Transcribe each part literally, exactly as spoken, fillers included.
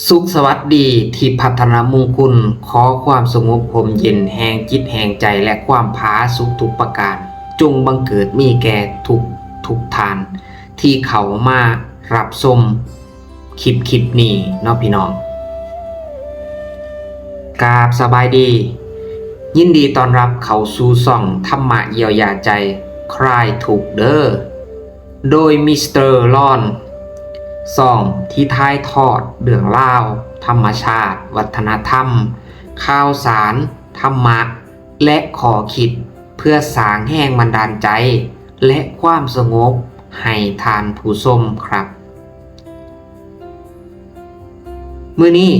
สุขสวัสดีที่พัฒนามงคล ขอความสงบร่มเย็นแห่งจิตแห่งใจและความผาสุกทุกประการ จงบังเกิดมีแก่ทุกทุกท่านที่เข้ามารับชมคลิปคลิปนี้เนาะพี่น้อง กราบสบายดี ยินดีต้อนรับเข้าสู่ช่องธรรมะเยียวยาใจคลายทุกข์เด้อ โดยมิสเตอร์รอน ช่องที่ถ่ายทอดเรื่องราว ธรรมชาติ วัฒนธรรม ข่าวสาร ธรรมะ และข้อคิดเพื่อสร้างแรงบันดาลใจ และความสงบให้ท่านผู้ชมครับ มื้อนี้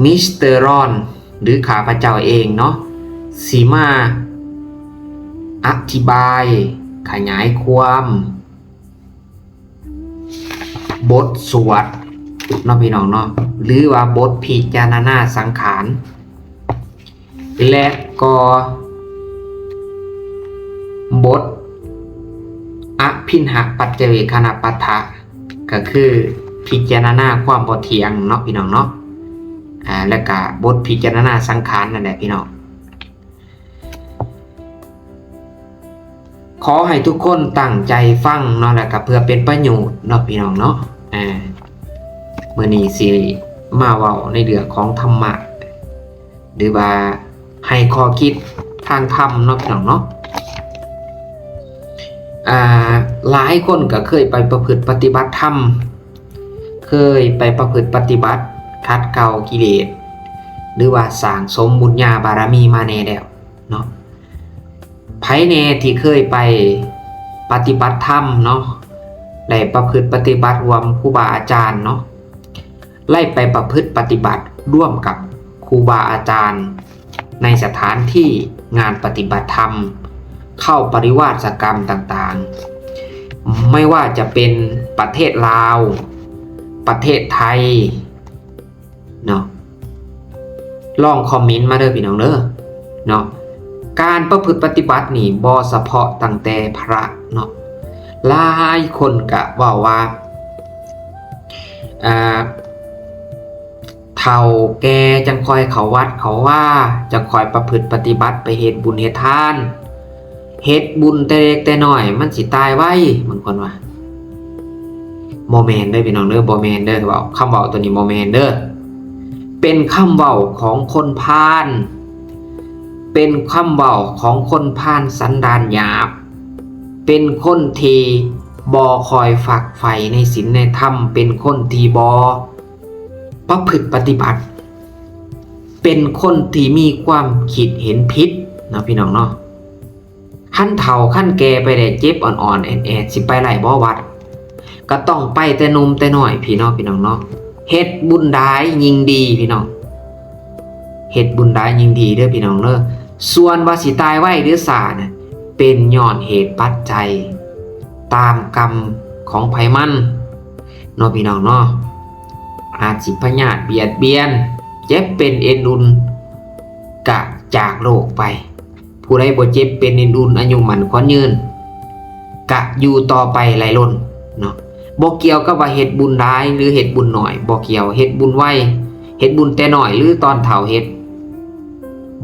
มิสเตอร์รอน หรือข้าพเจ้าเองเนาะ สิมาอธิบาย ขยายความ บทสวดเนาะพี่น้องเนาะ หรือว่าบทพิจารณาสังขาร และก็บทอภินหปัจจเวกขณปัฏฐะ ก็คือพิจารณาความบ่เที่ยงเนาะพี่น้องเนาะ อ่า และก็บทพิจารณาสังขารนั่นแหละพี่น้อง ขอให้ทุกคนตั้งใจฟังเนาะ แล้วก็เพื่อเป็นประโยชน์เนาะพี่น้องเนาะ อ่า มื้อนี้สิมาเว้าในเรื่องของธรรมะ หรือว่าให้ข้อคิดทางธรรมเนาะพี่น้องเนาะ อ่า หลายคนก็เคยไปประพฤติปฏิบัติธรรม เคยไปประพฤติปฏิบัติขัดเกลากิเลส หรือว่าสร้างสมบุญญาบารมีมาแน่แล้วเนาะ ไผแน่ที่เคยไปปฏิบัติธรรมเนาะ ได้ประพฤติปฏิบัติร่วมครูบาอาจารย์เนาะ ได้ไปประพฤติปฏิบัติร่วมกับครูบาอาจารย์ ในสถานที่งานปฏิบัติธรรม เข้าปริวาสกรรมต่างๆ ไม่ว่าจะเป็นประเทศลาว ประเทศไทยเนาะ ลองคอมเมนต์มาเด้อพี่น้องเด้อเนาะ การประพฤติปฏิบัตินี่บ่เฉพาะตั้งแต่พระเนาะ หลายคนก็เว้าว่า อ่า เฒ่าแก่จั่งค่อยเข้าวัดเข้าวา จั่งค่อยประพฤติปฏิบัติ ไปเฮ็ดบุญเฮ็ดทาน เฮ็ดบุญแต่เล็กแต่น้อยมันสิตายไว บางคนว่า บ่แม่นเด้อพี่น้องเด้อ บ่แม่นเด้อ เว้า คำเว้าตัวนี้บ่แม่นเด้อ เป็นคำเว้าของคนพาล เป็นคำเว้าของคนพาลสันดานหยาบ เป็นคนที่บ่ค่อยฝักใฝ่ในศีลในธรรม เป็นคนที่บ่ประพฤติปฏิบัติ เป็นคนที่มีความคิดเห็นผิดเนาะพี่น้องเนาะ คันเฒ่าคันแก่ไปได้ เจ็บอ่อนๆ แอดๆ สิไปไล่บ่วัด ก็ต้องไปแต่หนุ่มแต่น้อยพี่เนาะพี่น้องเนาะ เฮ็ดบุญหลายยิ่งดีพี่น้อง เฮ็ดบุญหลายยิ่งดีเด้อพี่น้องเด้อ ส่วนว่าสิตายไวหรือช้าน่ะ เป็นย้อนเหตุปัจจัย ตามกรรมของไผมันเนาะพี่น้องเนาะ อาจสิพยาธิเบียดเบียน เจ็บเป็นเอ็นอุน กะจากโลกไป ผู้ใดบ่เจ็บเป็นเอ็นอุน อายุมั่นขวัญยืน กะอยู่ต่อไปไร้ล้นเนาะ บ่เกี่ยวกับว่าเฮ็ดบุญหลายหรือเฮ็ดบุญน้อย บ่เกี่ยว เฮ็ดบุญไว เฮ็ดบุญแต่น้อยหรือตอนเฒ่าเฮ็ด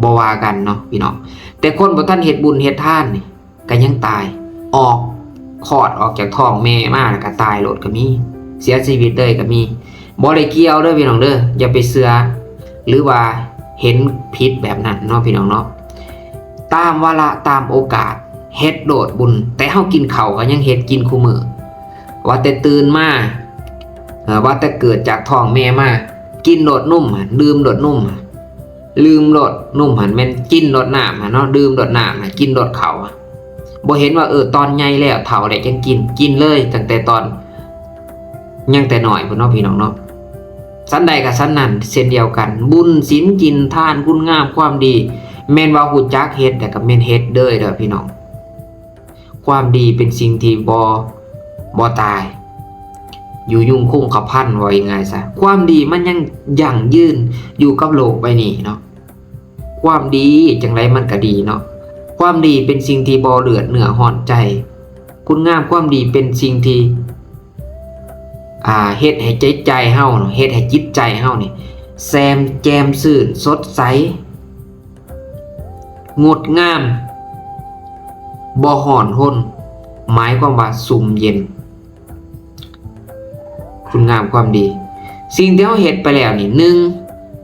บ่ว่ากันเนาะพี่น้อง แต่คนบ่ทันเฮ็ดบุญเฮ็ดทานนี่ ก็ยังตาย ออก คลอดออกจากท้องแม่มาแล้วก็ตายโลดก็มี เสียชีวิตเลยก็มี บ่ได้เกี่ยวเด้อพี่น้องเด้อ อย่าไปเชื่อ หรือว่าเห็นผิดแบบนั้นเนาะพี่น้องเนาะ ตามวาระตามโอกาส เฮ็ดโลดบุญ แต่เฮากินข้าวก็ยังเฮ็ดกินคู่มื้อ ว่าแต่ตื่นมา เอ่อ ว่าแต่เกิดจากท้องแม่มา กินโลดนมหั่น ดื่มโลดนมหั่น ดื่มโลดนมหั่น แม่นกินโลดน้ำหั่นเนาะ ดื่มโลดน้ำหั่น กินโลดข้าวหั่น บ่เห็นว่า เออ ตอนใหญ่แล้ว เฒ่าแล้วจั่งกิน กินเลย ตั้งแต่ตอนยังแต่น้อยพุ้นเนาะพี่น้องเนาะ ฉันใดก็ฉันนั้น เช่นเดียวกัน บุญศีลศีลทาน คุณงามความดี แม่นว่าฮู้จักเฮ็ด แล้วก็แม่นเฮ็ดเลยเด้อพี่น้อง ความดีเป็นสิ่งที่บ่ บ่ตาย อยู่ยงคงกระพัน ว่าง่ายๆซะ ความดีมันยังยั่งยืนอยู่กับโลกใบนี้เนาะ ความดีจั่งใดมันก็ดีเนาะ ความดีเป็นสิ่งที่บ่เลือดเนื้อฮ้อนใจ คุณงามความดีเป็นสิ่งที่ อ่า เฮ็ดให้ใจใจเฮาเนาะ เฮ็ดให้จิตใจเฮานี่ แซมแจ่มซื่น สดใส งดงาม บ่ฮ้อนรน หมายความว่าซุ่มเย็น คุณงามความดี สิ่งที่เฮาเฮ็ดไปแล้วนี่ หนึ่ง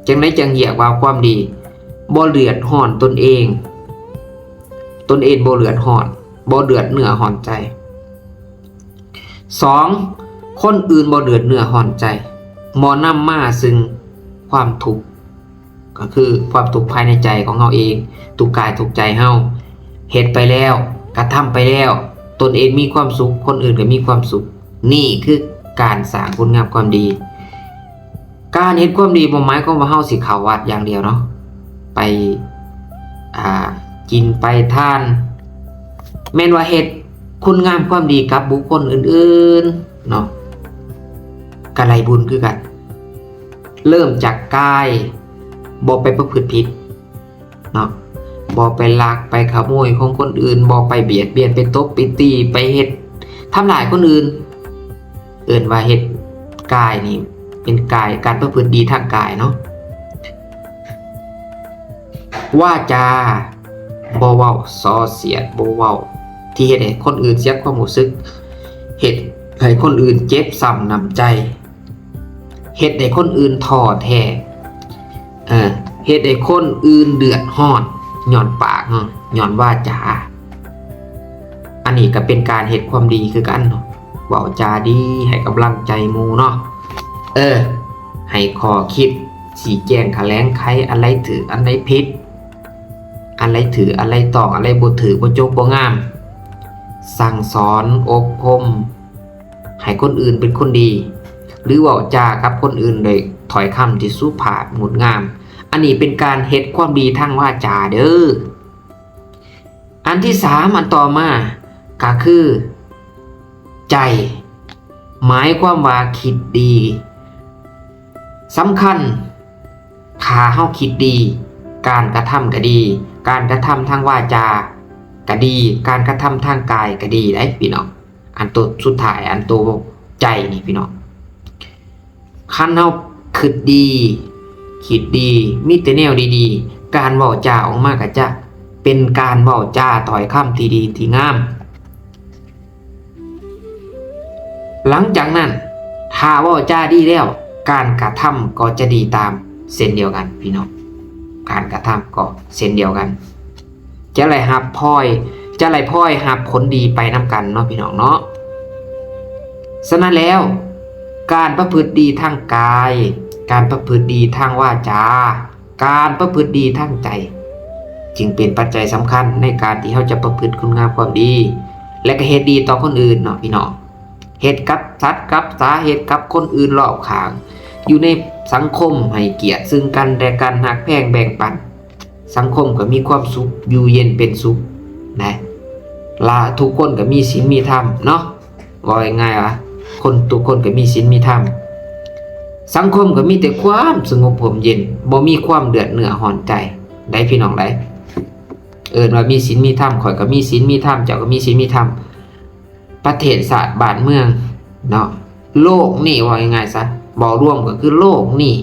จั่งใดจั่งเรียกว่าความดี บ่เดือดร้อนตนเอง ตนเองบ่เดือดร้อน บ่เดือดเนื้อร้อนใจ สอง คนอื่นบ่เดือดเนื้อร้อนใจ บ่นำมาซึ่งความทุกข์ ก็คือความทุกข์ภายในใจของเฮาเอง ทุกข์กายทุกข์ใจเฮา เฮ็ดไปแล้ว กระทำไปแล้ว ตนเองมีความสุข คนอื่นก็มีความสุข นี่คือการสร้างคุณงามความดี การเฮ็ดความดีบ่หมายความว่าเฮาสิเข้าวัดอย่างเดียวเนาะ ไป อ่า กินไปทาน แม่นว่าเฮ็ดคุณงามความดีกับบุคคลอื่นๆ เนาะ ก็ได้บุญคือกัน เริ่มจากกาย บ่ไปประพฤติผิด เนาะ บ่ไปลักไปขโมยของคนอื่น บ่ไปเบียดเบียน ไปตบ ไปตี ไปเฮ็ด ทำร้ายคนอื่น เอิ้นว่าเฮ็ดกายนี่ เป็นกาย การประพฤติดีทางกายเนาะ วาจา บ่เว้าส่อเสียด บ่เว้าที่เฮ็ดให้คนอื่นเสียความรู้สึก เฮ็ดให้คนอื่นเจ็บช้ำน้ำใจ เฮ็ดให้คนอื่นท้อแท้ เออ เฮ็ดให้คนอื่นเดือดร้อน ย้อนปากเนาะ ย้อนวาจา อันนี้ก็เป็นการเฮ็ดความดีคือกันเนาะ เว้าจาดี ให้กำลังใจหมู่เนาะ เออ ให้ข้อคิด ชี้แจงแถลงไข อันใดถูก อันใดผิด อันใดถูก อันใดต้อง อันใดบ่ถูก บ่จบ บ่งาม สั่งสอน อบรม ให้คนอื่นเป็นคนดี หรือเว้าจากับคนอื่นด้วยถ้อยคำที่สุภาพงดงาม อันนี้เป็นการเฮ็ดความดีทางวาจาเด้อ อันที่สาม อันต่อมาก็คือ ใจ หมายความว่าคิดดี สำคัญ ถ้าเฮาคิดดี การกระทำก็ดี การกระทำทางวาจาก็ดี การกระทำทางกายก็ดีเด้พี่น้อง อันตัวสุดท้าย อันตัวใจนี่พี่น้อง คันเฮาคิดดี คิดดี มีแต่แนวดีๆ การเว้าจาออกมาก็จะเป็นการเว้าจาถ้อยคำที่ดีที่งาม หลังจากนั้น ถ้าเว้าจาดีแล้ว การกระทำก็จะดีตามเช่นเดียวกันพี่น้อง การกระทำก็เช่นเดียวกัน จะได้รับพลอย จะได้พลอยรับผลดีไปนำกันเนาะพี่น้องเนาะ ฉะนั้นแล้ว การประพฤติดีทางกาย การประพฤติดีทางวาจา การประพฤติดีทางใจ จึงเป็นปัจจัยสำคัญในการที่เฮาจะประพฤติคุณงามความดี และก็เฮ็ดดีต่อคนอื่นเนาะพี่น้อง เฮ็ดกับสัตว์กับสา เฮ็ดกับคนอื่นรอบข้าง อยู่ในสังคมให้เกียรติซึ่งกันและกัน ฮักแพงแบ่งปัน สังคมก็มีความสุข อยู่เย็นเป็นสุขนะ และทุกคนก็มีศีลมีธรรมเนาะ เว้าง่ายๆว่า คนทุกคนก็มีศีลมีธรรม สังคมก็มีแต่ความสงบร่มเย็น บ่มีความเดือดเนื้อร้อนใจ ได้พี่น้องได้ เอิ้นว่ามีศีลมีธรรม ข้อยก็มีศีลมีธรรม เจ้าก็มีศีลมีธรรม ประเทศชาติบ้านเมืองเนาะ โลกนี่ ว่าง่ายๆซะ เว้ารวมก็คือโลกนี่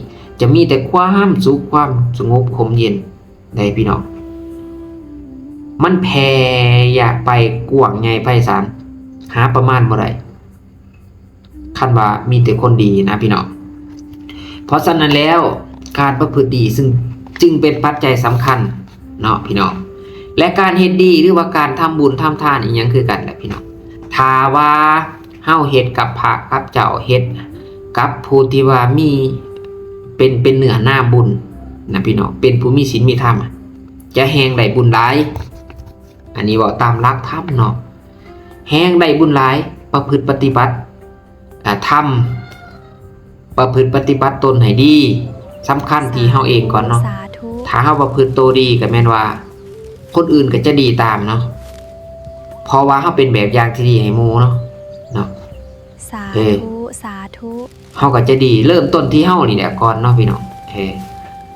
จะมีแต่ความสุข ความสงบร่มเย็น ได้พี่น้อง มันแผ่อยากไปกว้างใหญ่ไพศาล หาประมาณบ่ได้ คันว่ามีแต่คนดีนะพี่น้อง เพราะฉะนั้นแล้ว การประพฤติดีซึ่งจึงเป็นปัจจัยสำคัญเนาะพี่น้อง และการเฮ็ดดีหรือว่าการทำบุญทำทานอีหยังคือกันแหละพี่น้อง ถ้าว่าเฮาเฮ็ดกับพระกับเจ้า เฮ็ดกับผู้ที่ว่ามี เป็น เป็นเนื้อนาบุญนะพี่น้อง เป็นผู้มีศีลมีธรรมอะ จะแฮ่งได้บุญหลาย อันนี้เว้าตามหลักธรรมเนาะ แฮ่งได้บุญหลาย ประพฤติปฏิบัติ อ่า ธรรม ประพฤติปฏิบัติตนให้ดี สำคัญที่เฮาเองก่อนเนาะ สาธุ ถ้าเฮาประพฤติโตดีก็แม่นว่า คนอื่นก็จะดีตามเนาะ เพราะว่าเฮาเป็นแบบอย่างที่ดีให้หมู่เนาะ เนาะ สา เออ ธุ สาธุ เฮาก็จะดี เริ่มต้นที่เฮานี่แหละก่อนเนาะพี่น้อง เออ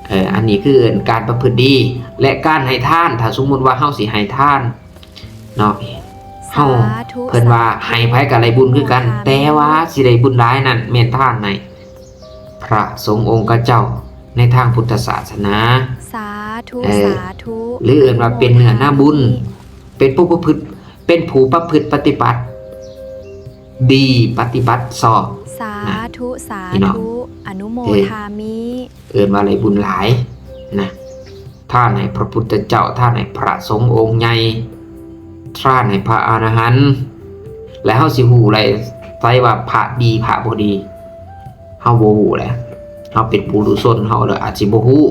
เออ อันนี้คือการประพฤติดี และการให้ทาน ถ้าสมมุติว่าเฮาสิให้ทานเนาะ ส เฮา สาธุ เพิ่นว่า สาธุ ให้ไผก็ได้บุญคือกัน อนุโมทนามิ แต่ว่าสิได้บุญหลายนั่นแม่นทานให้พระสงฆ์องค์เจ้าในทางพุทธศาสนา สาธุ เอ่อ สาธุ หรือเอิ้นว่าเป็นเนื้อนาบุญ อโมทามิ เป็นผู้ประพฤติ เป็นผู้ประพฤติปฏิบัติ ดีปฏิบัติชอบ สาธุ สา พี่น้อง ธุ อนุโม เออ ทามิ เอิ้นว่าได้บุญหลายนะ ทานให้พระพุทธเจ้า ทานให้พระสงฆ์องค์ใหญ่ ทานให้พระอรหันต์ และเฮาสิฮู้ได้ไสว่าพระดีพระบ่ดี เฮาบ่ฮู้แหละ เฮาเป็นปุถุชน เฮาเลยอาจสิบ่ฮู้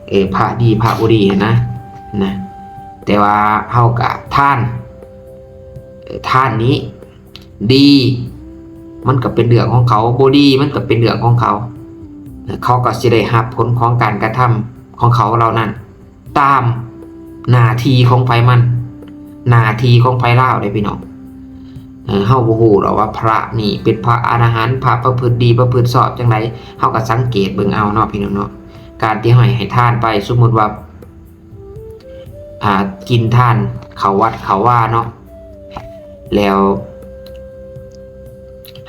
เออ พระดีพระบ่ดีหั้นนะ นะ แต่ว่าเฮากะทาน เออ ทานนี้ ดี มันก็เป็นเรื่องของเขา บ่ดี มันก็เป็นเรื่องของเขา เออ เขาก็สิได้รับผลของการกระทำของเขาเหล่านั้น ตามหน้าที่ของไผมัน หน้าที่ของไผลาวเด้พี่น้อง เออ เฮาบ่ฮู้ดอกว่าพระนี่เป็นพระอรหันต์ พระประพฤติดี ประพฤติชอบจังใด เฮาก็สังเกตเบิ่งเอาเนาะพี่น้องเนาะ การที่ให้ ให้ทานไป สมมุติว่า อ่า กินทานเข้าวัดเข้าวาเนาะ แล้ว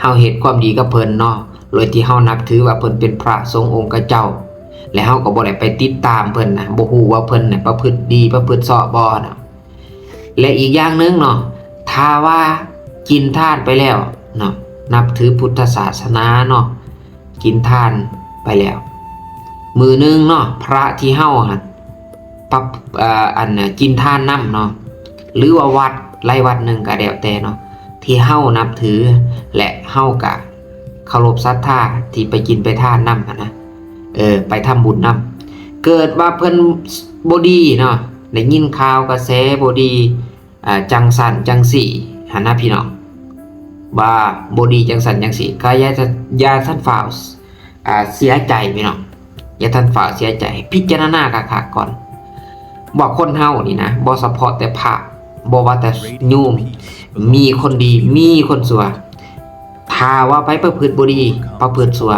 เฮาเฮ็ดความดีกับเพิ่นเนาะ โดยที่เฮานับถือว่าเพิ่นเป็นพระสงฆ์องค์เจ้า และเฮาก็บ่ได้ไปติดตามเพิ่นนะ บ่ฮู้ว่าเพิ่นน่ะประพฤติดี ประพฤติชอบบ่นะ และอีกอย่างหนึ่งเนาะ ถ้าว่ากินทานไปแล้วเนาะ นับถือพุทธศาสนาเนาะ กินทานไปแล้ว มื้อหนึ่งเนาะ พระที่เฮาหั่น ปรับ เอ่อ อันน่ะ กินทานนำเนาะ หรือว่าวัด หลายวัดหนึ่งก็แล้วแต่เนาะ ที่เฮานับถือ และเฮากะเคารพศรัทธาที่ไปกินไปทานนำหั้นนะ เออ ไปทำบุญนำ เกิดว่าเพิ่นบ่ดีเนาะ ได้ยินข่าวกระแสบ่ดี อ่า จังซั่นจังซี่หั้นนะพี่น้อง ว่าบ่ดีจังซั่นจังซี่ ก็อย่า อย่าทันฟ้าว อ่า เสียใจพี่น้อง อย่าทันฟ้าวเสียใจ พิจารณาคักๆก่อน ว่าคนเฮานี่นะ บ่เฉพาะแต่พระ บ่ว่าแต่โยม มีคนดี มีคนชั่ว ถ้าว่าไผประพฤติบ่ดี ประพฤติชั่ว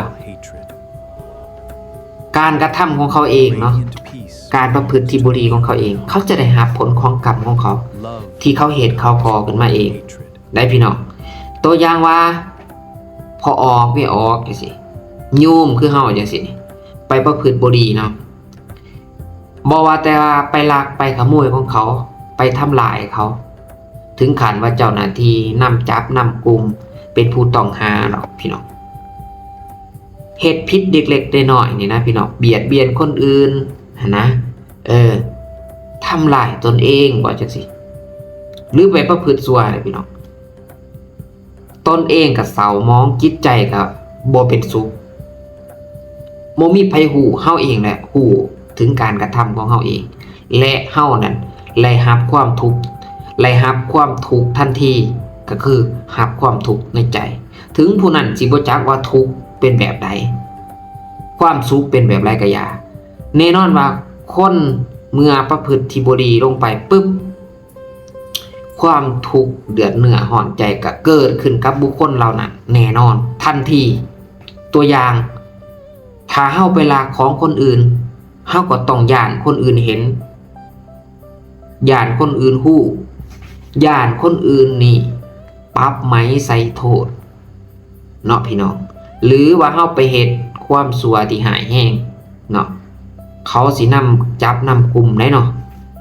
การกระทำของเขาเองเนาะ การประพฤติที่บ่ดีของเขาเอง เขาจะได้รับผลของกรรมของเขา ที่เขาเฮ็ดเขาก่อขึ้นมาเอง ได้พี่น้อง ตัวอย่างว่า พ่อออก แม่ออกจังซี่ โยมคือเฮาจังซี่ ไปประพฤติบ่ดีเนาะ บ่ว่าแต่ว่าไปลักไปขโมยของเขา ไปทำลายเขา ถึงขั้นว่าเจ้าหน้าที่นำจับนำกุม เป็นผู้ต้องหาดอกพี่น้อง เฮ็ดผิดเล็กๆน้อยๆนี่นะพี่น้อง เบียดเบียนคนอื่นหั้นนะ เออ ทำลายตนเองว่าจังซี่ หรือไปประพฤติชั่วนะพี่น้อง ตนเองก็เศร้าหมอง จิตใจก็บ่เป็นสุข บ่มีไผฮู้ เฮาเองแหละฮู้ถึงการกระทำของเฮาเอง และเฮานั้นได้รับความทุกข์ ได้รับความทุกข์ทันที ก็คือรับความทุกข์ในใจ ถึงผู้นั้นสิบ่จักว่าทุกข์เป็นแบบใด ความสุขเป็นแบบใดก็อย่า แน่นอนว่าคนเมื่อประพฤติที่บ่ดีลงไปปุ๊บ ความทุกข์เดือดเนื้อร้อนใจก็เกิดขึ้นกับบุคคลเหล่านั้นแน่นอนทันที ตัวอย่าง ถ้าเฮาไปลักของคนอื่น เฮาก็ต้องย้านคนอื่นเห็น ย้านคนอื่นฮู้ ย้านคนอื่นนี่ปรับไหมใส่โทษ เนาะพี่น้อง หรือว่าเฮาไปเฮ็ดความชั่วที่ร้ายแรงเนาะ เขาสินำจับนำกุมได้เนาะ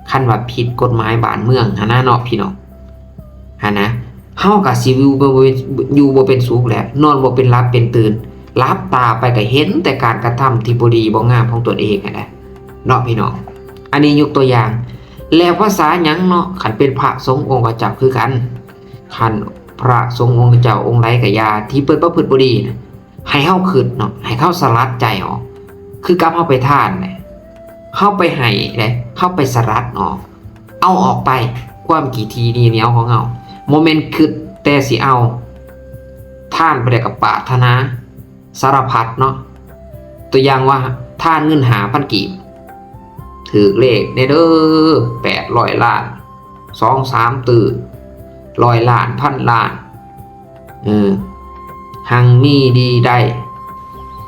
คันว่าผิดกฎหมายบ้านเมืองหั้นนะเนาะพี่น้อง หั้นนะ เฮาก็สิอยู่บ่เป็น อยู่บ่เป็นสุขแหละ นอนบ่เป็นหลับเป็นตื่น หลับตาไปก็เห็นแต่การกระทำที่บ่ดีบ่งามของตนเองหั้นแหละ เนาะพี่น้อง อันนี้ยกตัวอย่าง แล้วภาษาหยังเนาะ คันเป็นพระสงฆ์องค์เจ้าคือกัน คันพระสงฆ์องค์เจ้าองค์ใดก็อย่า ที่เพิ่นประพฤติบ่ดีนะ ให้เฮาคิดเนาะ ให้เฮาสลัดใจออก คือกับเฮาไปทานแหละ เฮาไปให้แหละ เฮาไปสลัดออก เอาออกไป ความขี้ถี่เหนียวของเฮา บ่แม่นคิดแต่สิเอา ทานไปแล้วก็ปรารถนา สารพัดเนาะ ตัวอย่างว่าทานเงินห้าพันกีบ ถืกเลขแน่เด้อ แปดร้อยล้าน สองสามตื้อ ร้อยล้าน พันล้าน เออ หังมีดีได้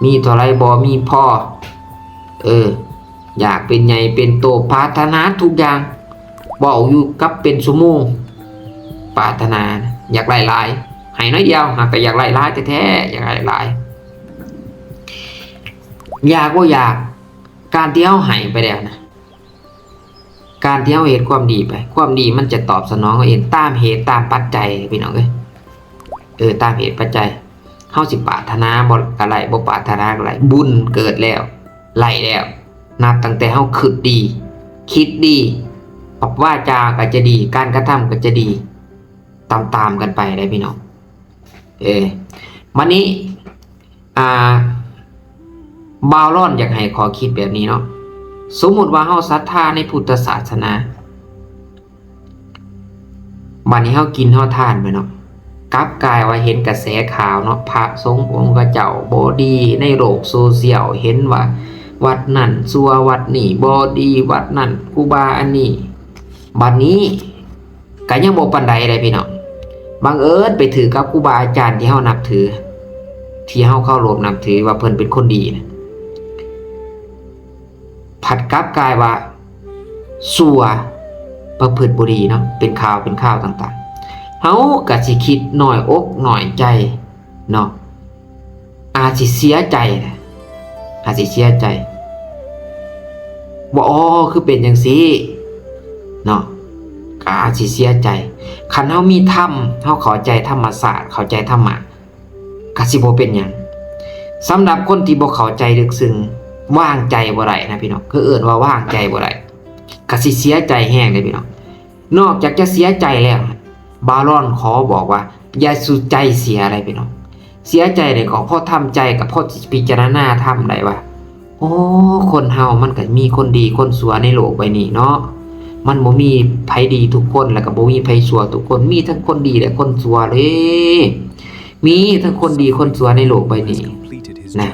มีเท่าไรบ่มีพอ เออ อยากเป็นใหญ่เป็นโต ปรารถนาทุกอย่าง เว้าอยู่กับเป็นชั่วโมง ไป ปรารถนา อยากได้หลาย ให้น้อยเดียว หากแต่อยากได้หลายแท้ๆ อยากได้หลาย อยากบ่อยาก การที่เฮาให้ไปแล้วนะ การที่เฮาเฮ็ดความดีไป ความดีมันจะตอบสนองเฮาเอง ตามเหตุตามปัจจัย พี่น้องเอ้ย เออ ตามเหตุปัจจัย เฮาสิปรารถนาบ่ก็ได้ บ่ปรารถนาก็ได้ บุญเกิดแล้ว ไล่แล้ว นับตั้งแต่เฮาคิดดี คิดดี วาจาก็จะดี การกระทำก็จะดี ตามๆ กันไปได้พี่น้อง เออ บัดนี้ อ่า บ่าวลอนอยากให้ข้อคิดแบบนี้เนาะ สมมุติว่าเฮาศรัทธาในพุทธศาสนา บัดนี้เฮากินเฮาทานไปเนาะ กลับกลายว่าเห็นกระแสข่าวเนาะ พระสงฆ์องค์เจ้าบ่ดี ในโลกโซเชียล เห็นว่าวัดนั่นซั่ว วัดนี่บ่ดี วัดนั่นครูบาอันนี้ บัดนี้ ก็ยังบ่ปานใดเลยพี่น้อง บังเอิญไปถือกับครูบาอาจารย์ที่เฮานับถือ ที่เฮาเคารพนับถือว่าเพิ่นเป็นคนดีนะ ผัดกลับกลายว่าซั่ว ประพฤติบ่ดีเนาะ เป็นข่าวเป็นข่าวต่างๆ เฮาก็สิคิดน้อยอกน้อยใจเนาะ อาจสิเสียใจนะ อาจสิเสียใจ ว่า อ๋อ คือเป็นจั่งซี้ เนาะ ก็อาจสิเสียใจ คันเฮามีธรรม เฮาเข้าใจธรรมศาสตร์ เข้าใจธรรมะ ก็สิบ่เป็นหยัง สำหรับคนที่บ่เข้าใจลึกซึ้ง วางใจบ่ได้นะพี่น้อง คือเอิ้นว่าวางใจบ่ได้ ก็สิเสียใจแฮงเด้พี่น้อง นอกจากจะเสียใจแล้ว บ่าวลอนขอบอกว่า อย่าสู่ใจเสียเลยพี่น้อง เสียใจเลยก็พอทำใจ ก็พอสิพิจารณาธรรมได้ว่า โอ้ คนเฮามันก็มีคนดีคนชั่วในโลกใบนี้เนาะ มันบ่มีไผดีทุกคน แล้วก็บ่มีไผชั่วทุกคน มีทั้งคนดีและคนชั่วเลย มีทั้งคนดีคนชั่วในโลกใบนี้นะ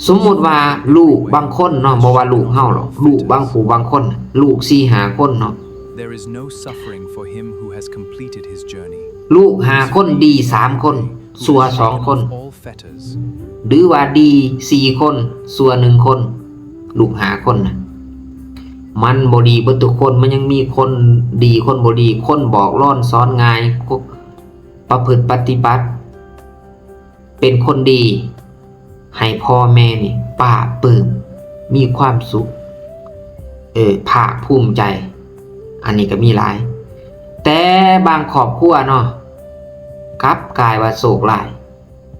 สมมุติว่าลูกบางคนเนาะ บ่ว่าลูกเฮาหรอก ลูกบางผู้บางคน ลูกสี่ห้าคนเนาะ There is no suffering for him who has completed his journey. ลูกห้าคนดีสามคน ชั่วสองคน หรือว่าดีสี่คน ชั่วหนึ่งคน ลูกห้าคนนะ มันบ่ดีเบิดทุกคน มันยังมีคนดีคนบ่ดี คนบอกลอนสอนง่าย ประพฤติปฏิบัติ เป็นคนดี ให้พ่อแม่นี่ปลาบปลื้ม มีความสุข เออ ภาคภูมิใจ อันนี้ก็มีหลาย แต่บางครอบครัวเนาะ กลับกลายว่าโชคร้าย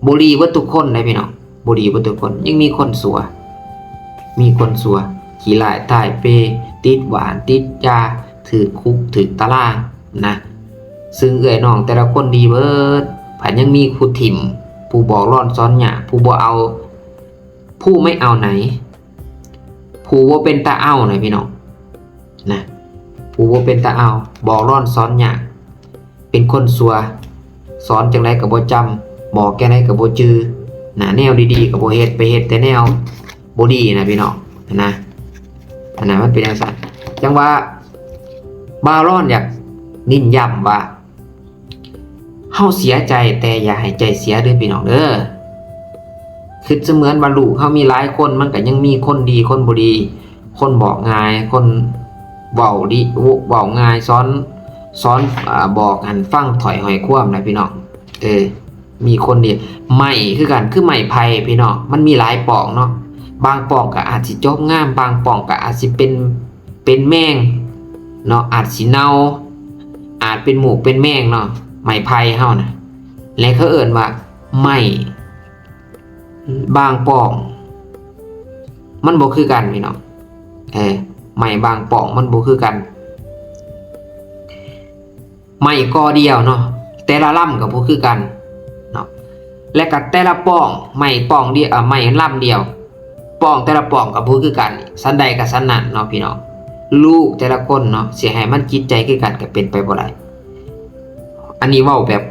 บ่ดีเบิดทุกคนได้พี่น้อง บ่ดีเบิดทุกคน ยังมีคนชั่ว มีคนชั่ว ขี้ร้ายถ่ายเป ติดหวาน ติดยา ถืกคุก ถืกตารางนะ ซึ่งเอื้อยน้องแต่ละคนดีเบิด ผัดยังมีผู้ถิ่ม ผู้บอกลอนสอนยาก ผู้บ่เอา ผู้ไม่เอาไหน ผู้บ่เป็นตาเอานะพี่น้อง นะ ผู้บ่เป็นตาเอา บอกลอนสอนยาก เป็นคนชั่ว สอนจั่งใดก็บ่จำ บอกจั่งใดก็บ่จื่อ นะ แนวดีๆก็บ่เฮ็ด ไปเฮ็ดแต่แนวบ่ดีนะพี่น้อง นะ อันนั้นมันเป็นจั่งซั้น จั่งว่า บ่าวลอนอยากเน้นย้ำว่า เฮาเสียใจแต่อย่าให้ใจเสียเด้อพี่น้องเด้อ คิดเสมือนว่าลูกเฮามีหลายคน มันก็ยังมีคนดีคนบ่ดี คนบอกง่าย คนเว้าดี เว้าง่าย สอน สอน อ่า บอกหั้นฟังถ้อยห้อยความนะพี่น้อง เออ มีคนดี ไม้คือกัน คือไม้ไผ่พี่น้อง มันมีหลายปองเนาะ บางปองก็อาจสิจบงาม บางปองก็อาจสิเป็น เป็นแมงเนาะ อาจสิเน่า อาจเป็นหมูกเป็นแมงเนาะ ไม้ไผ่เฮานะ และเขาเอิ้นว่าไม้บางปอง มันบ่คือกันพี่น้อง เออ ไม้บางปองมันบ่คือกัน ไม้กอเดียวเนาะ แต่ละลำก็บ่คือกันเนาะ และก็แต่ละปอง ไม้ปองเดียว อ่า ไม้ลำเดียว ปองแต่ละปองก็บ่คือกัน สันใดก็สันนั้นเนาะพี่น้อง ลูกแต่ละคนเนาะ สิให้มันจิตใจคือกันก็เป็นไปบ่ได้ อันนี้เว้าแบบ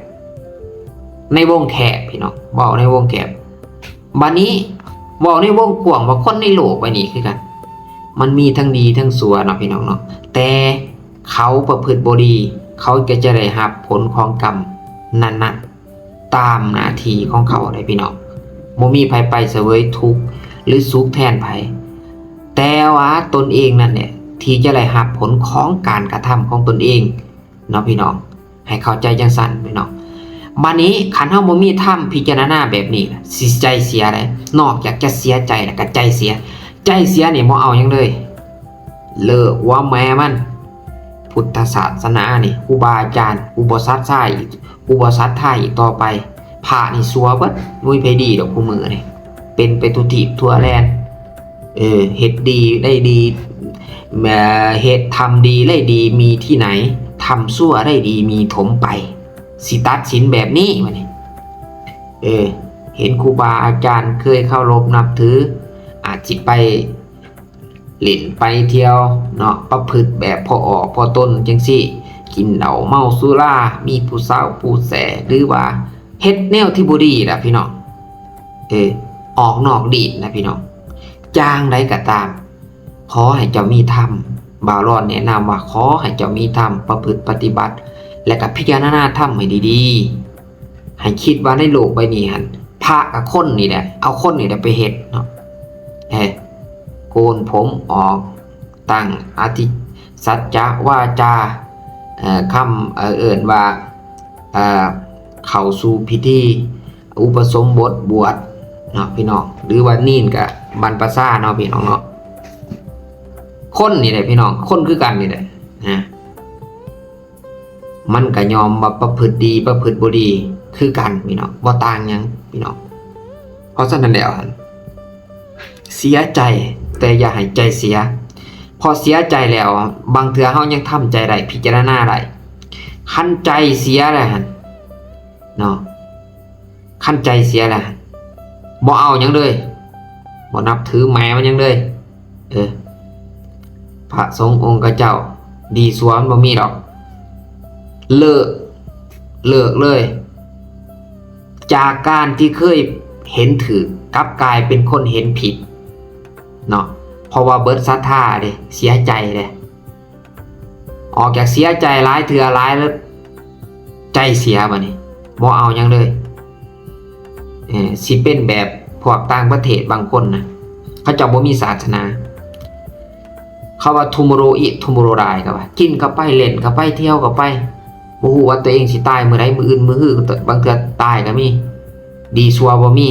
ในวงแคบพี่น้อง เว้าในวงแคบ บัดนี้เว้าในวงกว้างว่าคนในโลกใบนี้คือกัน มันมีทั้งดีทั้งชั่วเนาะพี่น้องเนาะ แต่เขาประพฤติบ่ดี เขาก็จะได้รับผลของกรรมนั้นๆ ตามหน้าที่ของเขาเลยพี่น้อง บ่มีไผไปเสวยทุกข์หรือสุขแทนไผ แต่ว่าตนเองนั่นแหละ ที่จะได้รับผลของการกระทำของตนเองเนาะพี่น้อง ให้เข้าใจจังซั่นพี่น้อง บัดนี้คันเฮาบ่มีธรรมพิจารณาแบบนี้ล่ะ สิใจเสียใด นอกจากจะเสียใจแล้วก็ใจเสีย ใจเสียนี่บ่เอาหยังเลย เลิกว่าแม่มัน พุทธศาสนานี่ ครูบาอาจารย์ กูบ่ศรัทธาอีก กูบ่ศรัทธาอีกต่อไป พระนี่ซัวเบิด บ่มีไผดีดอกคู่มื้อนี่ เป็นไปทั่วทีปทั่วแดน เออ เฮ็ดดีได้ดี เอ่อ เฮ็ด ทำดีได้ดีมีที่ไหน ทำชั่วได้ดีมีถมไป สิตัดสินแบบนี้บัดนี้ เออ เห็นครูบาอาจารย์เคยเคารพนับถือ อาจสิไปเล่นไปเที่ยวเนาะ ประพฤติแบบพ่อออกพ่อตนจังซี้ กินเหล้าเมาสุรา มีผู้สาวผู้แส หรือว่าเฮ็ดแนวที่บ่ดีล่ะพี่น้อง เออ ออกนอกลีนนะพี่น้อง อย่างใดก็ตาม ขอให้เจ้ามีธรรม บ่าวรอนแนะนำว่าขอให้เจ้ามีธรรม ประพฤติปฏิบัติ และก็พิจารณาธรรมให้ดีๆ ให้คิดว่าในโลกใบนี้หั่น พระกับคนนี่แหละ เอาคนนี่แหละไปเฮ็ดเนาะ เออ โกนผมออก ตั้งอธิสัจจะวาจา เอ่อ คำ เอ่อ เอิ้นว่า เอ่อ เข้าสู่พิธีอุปสมบทบวชเนาะพี่น้อง หรือว่านีนก็บรรพชาเนาะพี่น้องเนาะ คนนี่แหละพี่น้อง คนคือกันนี่แหละนะ มันก็ยอมว่าประพฤติดีประพฤติบ่ดีคือกันพี่น้อง บ่ต่างหยังพี่น้อง เพราะฉะนั้นแล้วหั่น เสียใจแต่อย่าให้ใจเสีย พอเสียใจแล้ว บางเทื่อเฮายังทำใจได้ พิจารณาได้ คันใจเสียแล้วหั่นเนาะ คันใจเสียแล้วหั่น บ่เอาหยังเลย บ่นับถือแม่มันหยังเลย เออ พระสงฆ์องค์เจ้า ดีซั่วมันบ่มีดอก เลิก เลิกเลย จากการที่เคยเห็นถูก กลับกลายเป็นคนเห็นผิดเนาะ เพราะว่าเบิดศรัทธาเด้ เสียใจเด้ ออกจากเสียใจหลายเทื่อหลายแล้ว ใจเสียบัดนี้ บ่เอาหยังเลย เออ สิเป็นแบบพวกต่างประเทศบางคนนะ เขาเจ้าบ่มีศาสนา เขาว่า tomorrow eat tomorrow die ก็ว่า กินก็ไป เล่นก็ไป เที่ยวก็ไป บ่ฮู้ว่าตัวเองสิตายมื้อใด มื้ออื่น มื้อฮือ บางเทื่อตายก็มี ดีซั่วบ่มี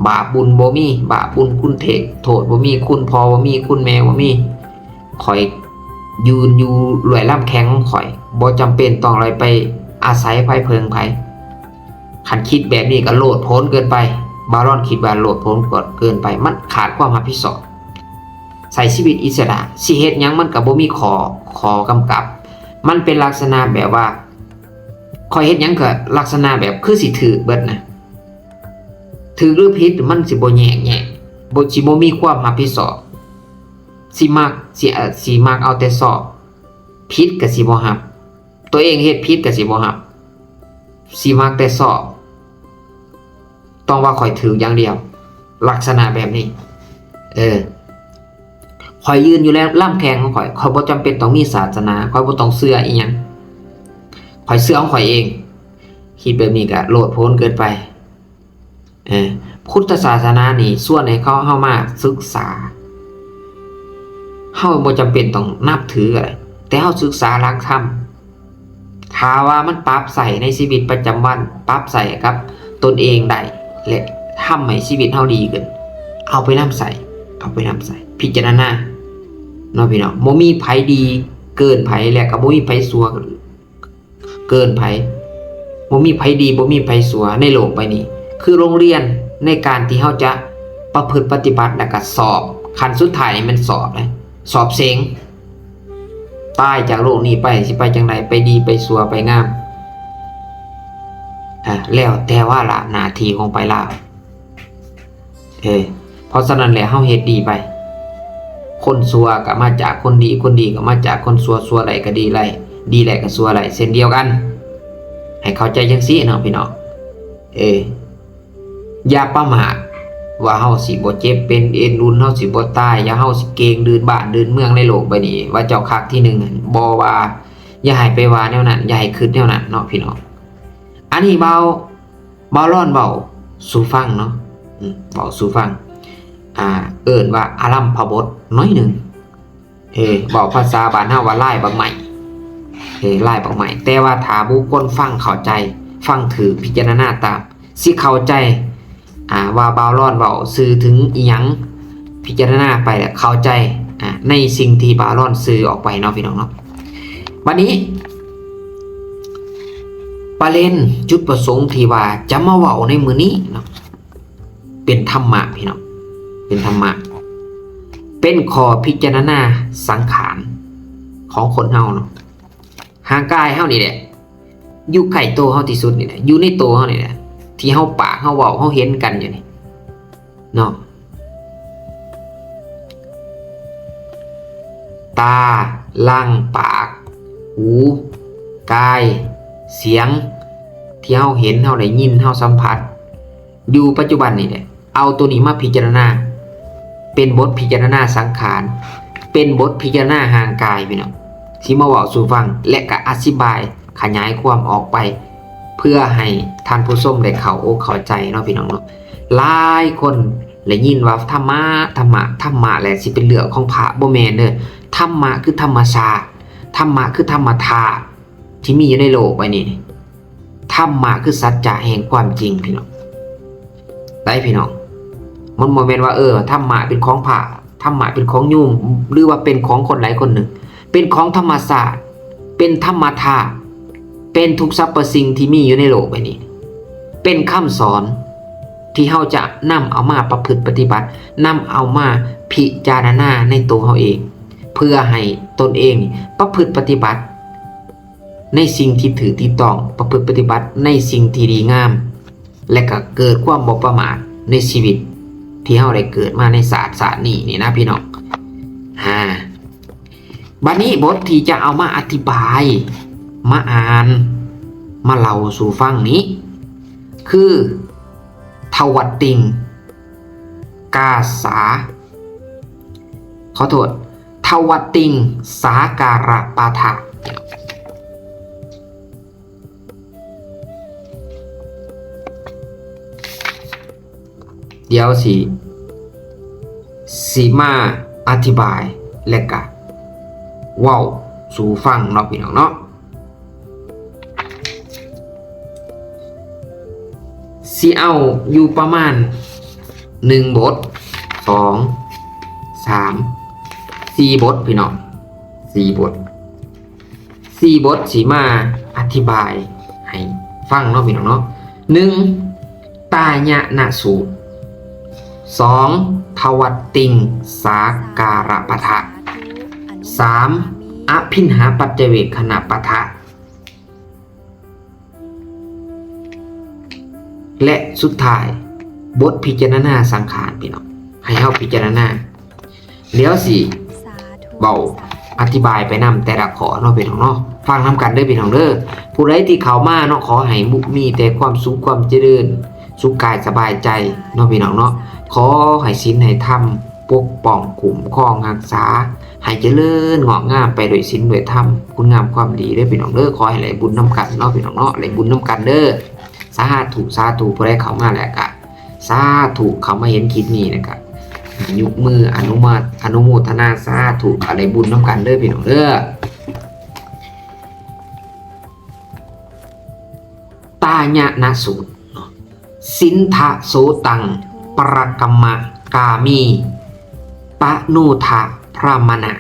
บาปบุญบ่มี บาปบุญคุณเทศ โทษบ่มี คุณพ่อบ่มี คุณแม่บ่มี ข้อยยืนอยู่ด้วยลำแข้งของข้อย บ่จำเป็นต้องได้ไปอาศัยไผเพิ่งไผ คันคิดแบบนี้ก็โลดโผนเกินไป บ่าวรอนคิดว่าโลดโผนเกินไป มันขาดความรับผิดชอบ ใช้ชีวิตอิสระ สิเฮ็ดหยังมันก็บ่มีข้อ ข้อกำกับ มันเป็นลักษณะแบบว่า ข้อยเฮ็ดหยังก็ลักษณะแบบคือสิถูกเบิดนะ ถูกหรือผิดมันสิบ่แยกแยะ บ่ สิบ่มีความรับผิดชอบ สิมัก สิ เอ่อ สิมักเอาแต่ชอบ ผิดก็สิบ่รับ ตัวเองเฮ็ดผิดก็สิบ่รับ สิมักแต่ชอบ ต้องว่าข้อยถูกอย่างเดียว ลักษณะแบบนี้ เออ ข้อยยืนอยู่แล้วลำแข้งของข้อย ข้อยบ่จำเป็นต้องมีศาสนา ข้อยบ่ต้องเชื่ออีหยัง ข้อยเชื่อของข้อยเอง คิดแบบนี้ก็โลดโผนเกินไป เออ พุทธศาสนานี่ชวนให้เขา เฮามาศึกษา เฮาบ่จำเป็นต้องนับถือก็ได้ แต่เฮาศึกษาหลักธรรม ถ้าว่ามันปรับใช้ในชีวิตประจำวัน ปรับใช้กับตนเองได้ และทำให้ชีวิตเฮาดีขึ้น เอาไปนำใช้ เอาไปนำใช้ พิจารณา เนาะพี่น้อง บ่มีไผดีเกินไผ และก็บ่มีไผชั่วเกินไผ บ่มีไผดี บ่มีไผชั่วในโลกใบนี้ คือโรงเรียนในการที่เฮาจะประพฤติปฏิบัติ แล้วก็สอบ ขั้นสุดท้ายนี่แม่นสอบเลย สอบเซ็ง ตายจากโลกนี้ไปสิไปจังใด ไปดีไปชั่วไปงาม อ่า แล้วแต่วาระหน้าที่ของไผลาว เออ เพราะฉะนั้นแล้วเฮาเฮ็ดดีไป คนชั่วก็มาจากคนดี คนดีก็มาจากคนชั่ว ชั่วได้ก็ดีได้ ดีได้ก็ชั่วได้ เช่นเดียวกัน ให้เข้าใจจังซี้เนาะพี่น้อง เออ อย่าประมาทว่าเฮาสิบ่เจ็บเป็นเอ็นอุ่น เฮาสิบ่ตาย อย่าเฮาสิเก่งดื้นบ้านดื้นเมืองในโลกใบนี้ ว่าเจ้าคักที่หนึ่ง บ่ว่า อย่าให้ไปว่าแนวนั้น อย่าให้คิดแนวนั้นเนาะพี่น้อง อันนี้เบา เบาร้อนเว้าสู่ฟังเนาะ อืม เว้าสู่ฟัง อ่า เอิ้นว่าอารัมภบทหน่อยหนึ่ง เออ เว้าภาษาบ้านเฮาว่าลายบักไม้ เออ ลายปากไม้ แต่ว่าถ้าบุคคลฟังเข้าใจ ฟังถืก พิจารณาตาม สิเข้าใจ อ่า ว่าบ่าวลอนเว้าสื่อถึงอิหยัง พิจารณาไปแล้วเข้าใจ อ่า ในสิ่งที่บ่าวลอนสื่อออกไปเนาะพี่น้องเนาะ บัดนี้ ประเด็นจุดประสงค์ที่ว่าจะมาเว้าในมื้อนี้เนาะ เป็นธรรมะพี่น้อง เป็นธรรมะ เป็นข้อพิจารณาสังขารของคนเฮาเนาะ ร่างกายเฮานี่แหละ อยู่ใกล้ตัวเฮาที่สุดนี่แหละ อยู่ในตัวเฮานี่แหละ ที่เฮาปากเฮาเว้าเฮาเห็นกันอยู่นี่เนาะ ตา ร่าง ปาก หู กาย เสียง ที่เฮาเห็น เฮาได้ยิน เฮาสัมผัส อยู่ปัจจุบันนี่แหละ เอาตัวนี้มาพิจารณา เป็นบทพิจารณาสังขาร เป็นบทพิจารณาร่างกายพี่น้อง สิมาเว้าสู่ฟัง และก็อธิบายขยายความออกไป เพื่อให้ท่านผู้ชมได้เข้าอกเข้าใจเนาะพี่น้องเนาะ หลายคนได้ยินว่าธรรมะ ธรรมะ ธรรมะแหละสิเป็นเรื่องของพระ บ่แม่นเด้อ ธรรมะคือธรรมชาติ ธรรมะคือธรรมธาตุที่มีอยู่ในโลกใบนี้ ธรรมะคือสัจจะแห่งความจริงพี่น้อง ได้พี่น้อง มันบ่แม่นว่า เออ ธรรมะเป็นของพระ ธรรมะเป็นของโยม หรือว่าเป็นของคนใดคนหนึ่ง เป็นของธรรมชาติ เป็นธรรมธาตุ เป็นทุกสรรพสิ่งที่มีอยู่ในโลกใบนี้ เป็นคำสอนที่เฮาจะนำเอามาประพฤติปฏิบัติ นำเอามาพิจารณาในตัวเฮาเอง เพื่อให้ตนเองประพฤติปฏิบัติในสิ่งที่ถูกที่ต้อง ประพฤติปฏิบัติในสิ่งที่ดีงาม และก็เกิดความบ่ประมาทในชีวิตที่เฮาได้เกิดมาในชาติ ชาตินี้นี่นะพี่น้อง อ่า บัดนี้บทที่จะเอามาอธิบาย มาอ่าน มาเล่าสู่ฟังนี้ คือ ทวัตติง กาสา ขอโทษ ทวัตติง สาการะปาทะ เดี๋ยวสิ สิมาอธิบาย และกะเว้าสู่ฟังเนาะพี่น้องเนาะ สิเอาอยู่ประมาณหนึ่งบท สอง สาม สี่บทพี่น้อง สี่บท สี่บทสิมาอธิบายให้ฟังเนาะพี่น้องเนาะ หนึ่ง ตายะนะสูตร สอง ทวัตติง สาการะปาทะ สาม อภินหาปัจจเวกขณะปาทะ และสุดท้าย บทพิจารณาสังขารพี่น้อง ให้เฮาพิจารณา เดี๋ยวสิเว้าอธิบายไปนำแต่ละข้อเนาะพี่น้องเนาะ ฟังนำกันเด้อพี่น้องเด้อ ผู้ใดที่เข้ามาเนาะ ขอให้มุมีแต่ความสุขความเจริญ สุขกายสบายใจเนาะพี่น้องเนาะ ขอให้ศีลให้ธรรมปกป้องคุ้มครองรักษา ให้เจริญงอกงามไปด้วยศีลด้วยธรรม คุณงามความดีเด้อพี่น้องเด้อ ขอให้ได้บุญนำกันเนาะพี่น้องเนาะ ได้บุญนำกันเด้อ สาธุ สาธุ ผู้ใดเข้ามาแล้วกะ สาธุ เข้ามาเห็นคลิปนี้แล้วกะ ยกมืออนุมา อนุโมทนา สาธุ ก็ได้บุญนำกันเด้อพี่น้องเด้อ ตายะนะสูตรเนาะ สินทะโสตัง ปรกรรมะกามี ปะโนทะพรามณะ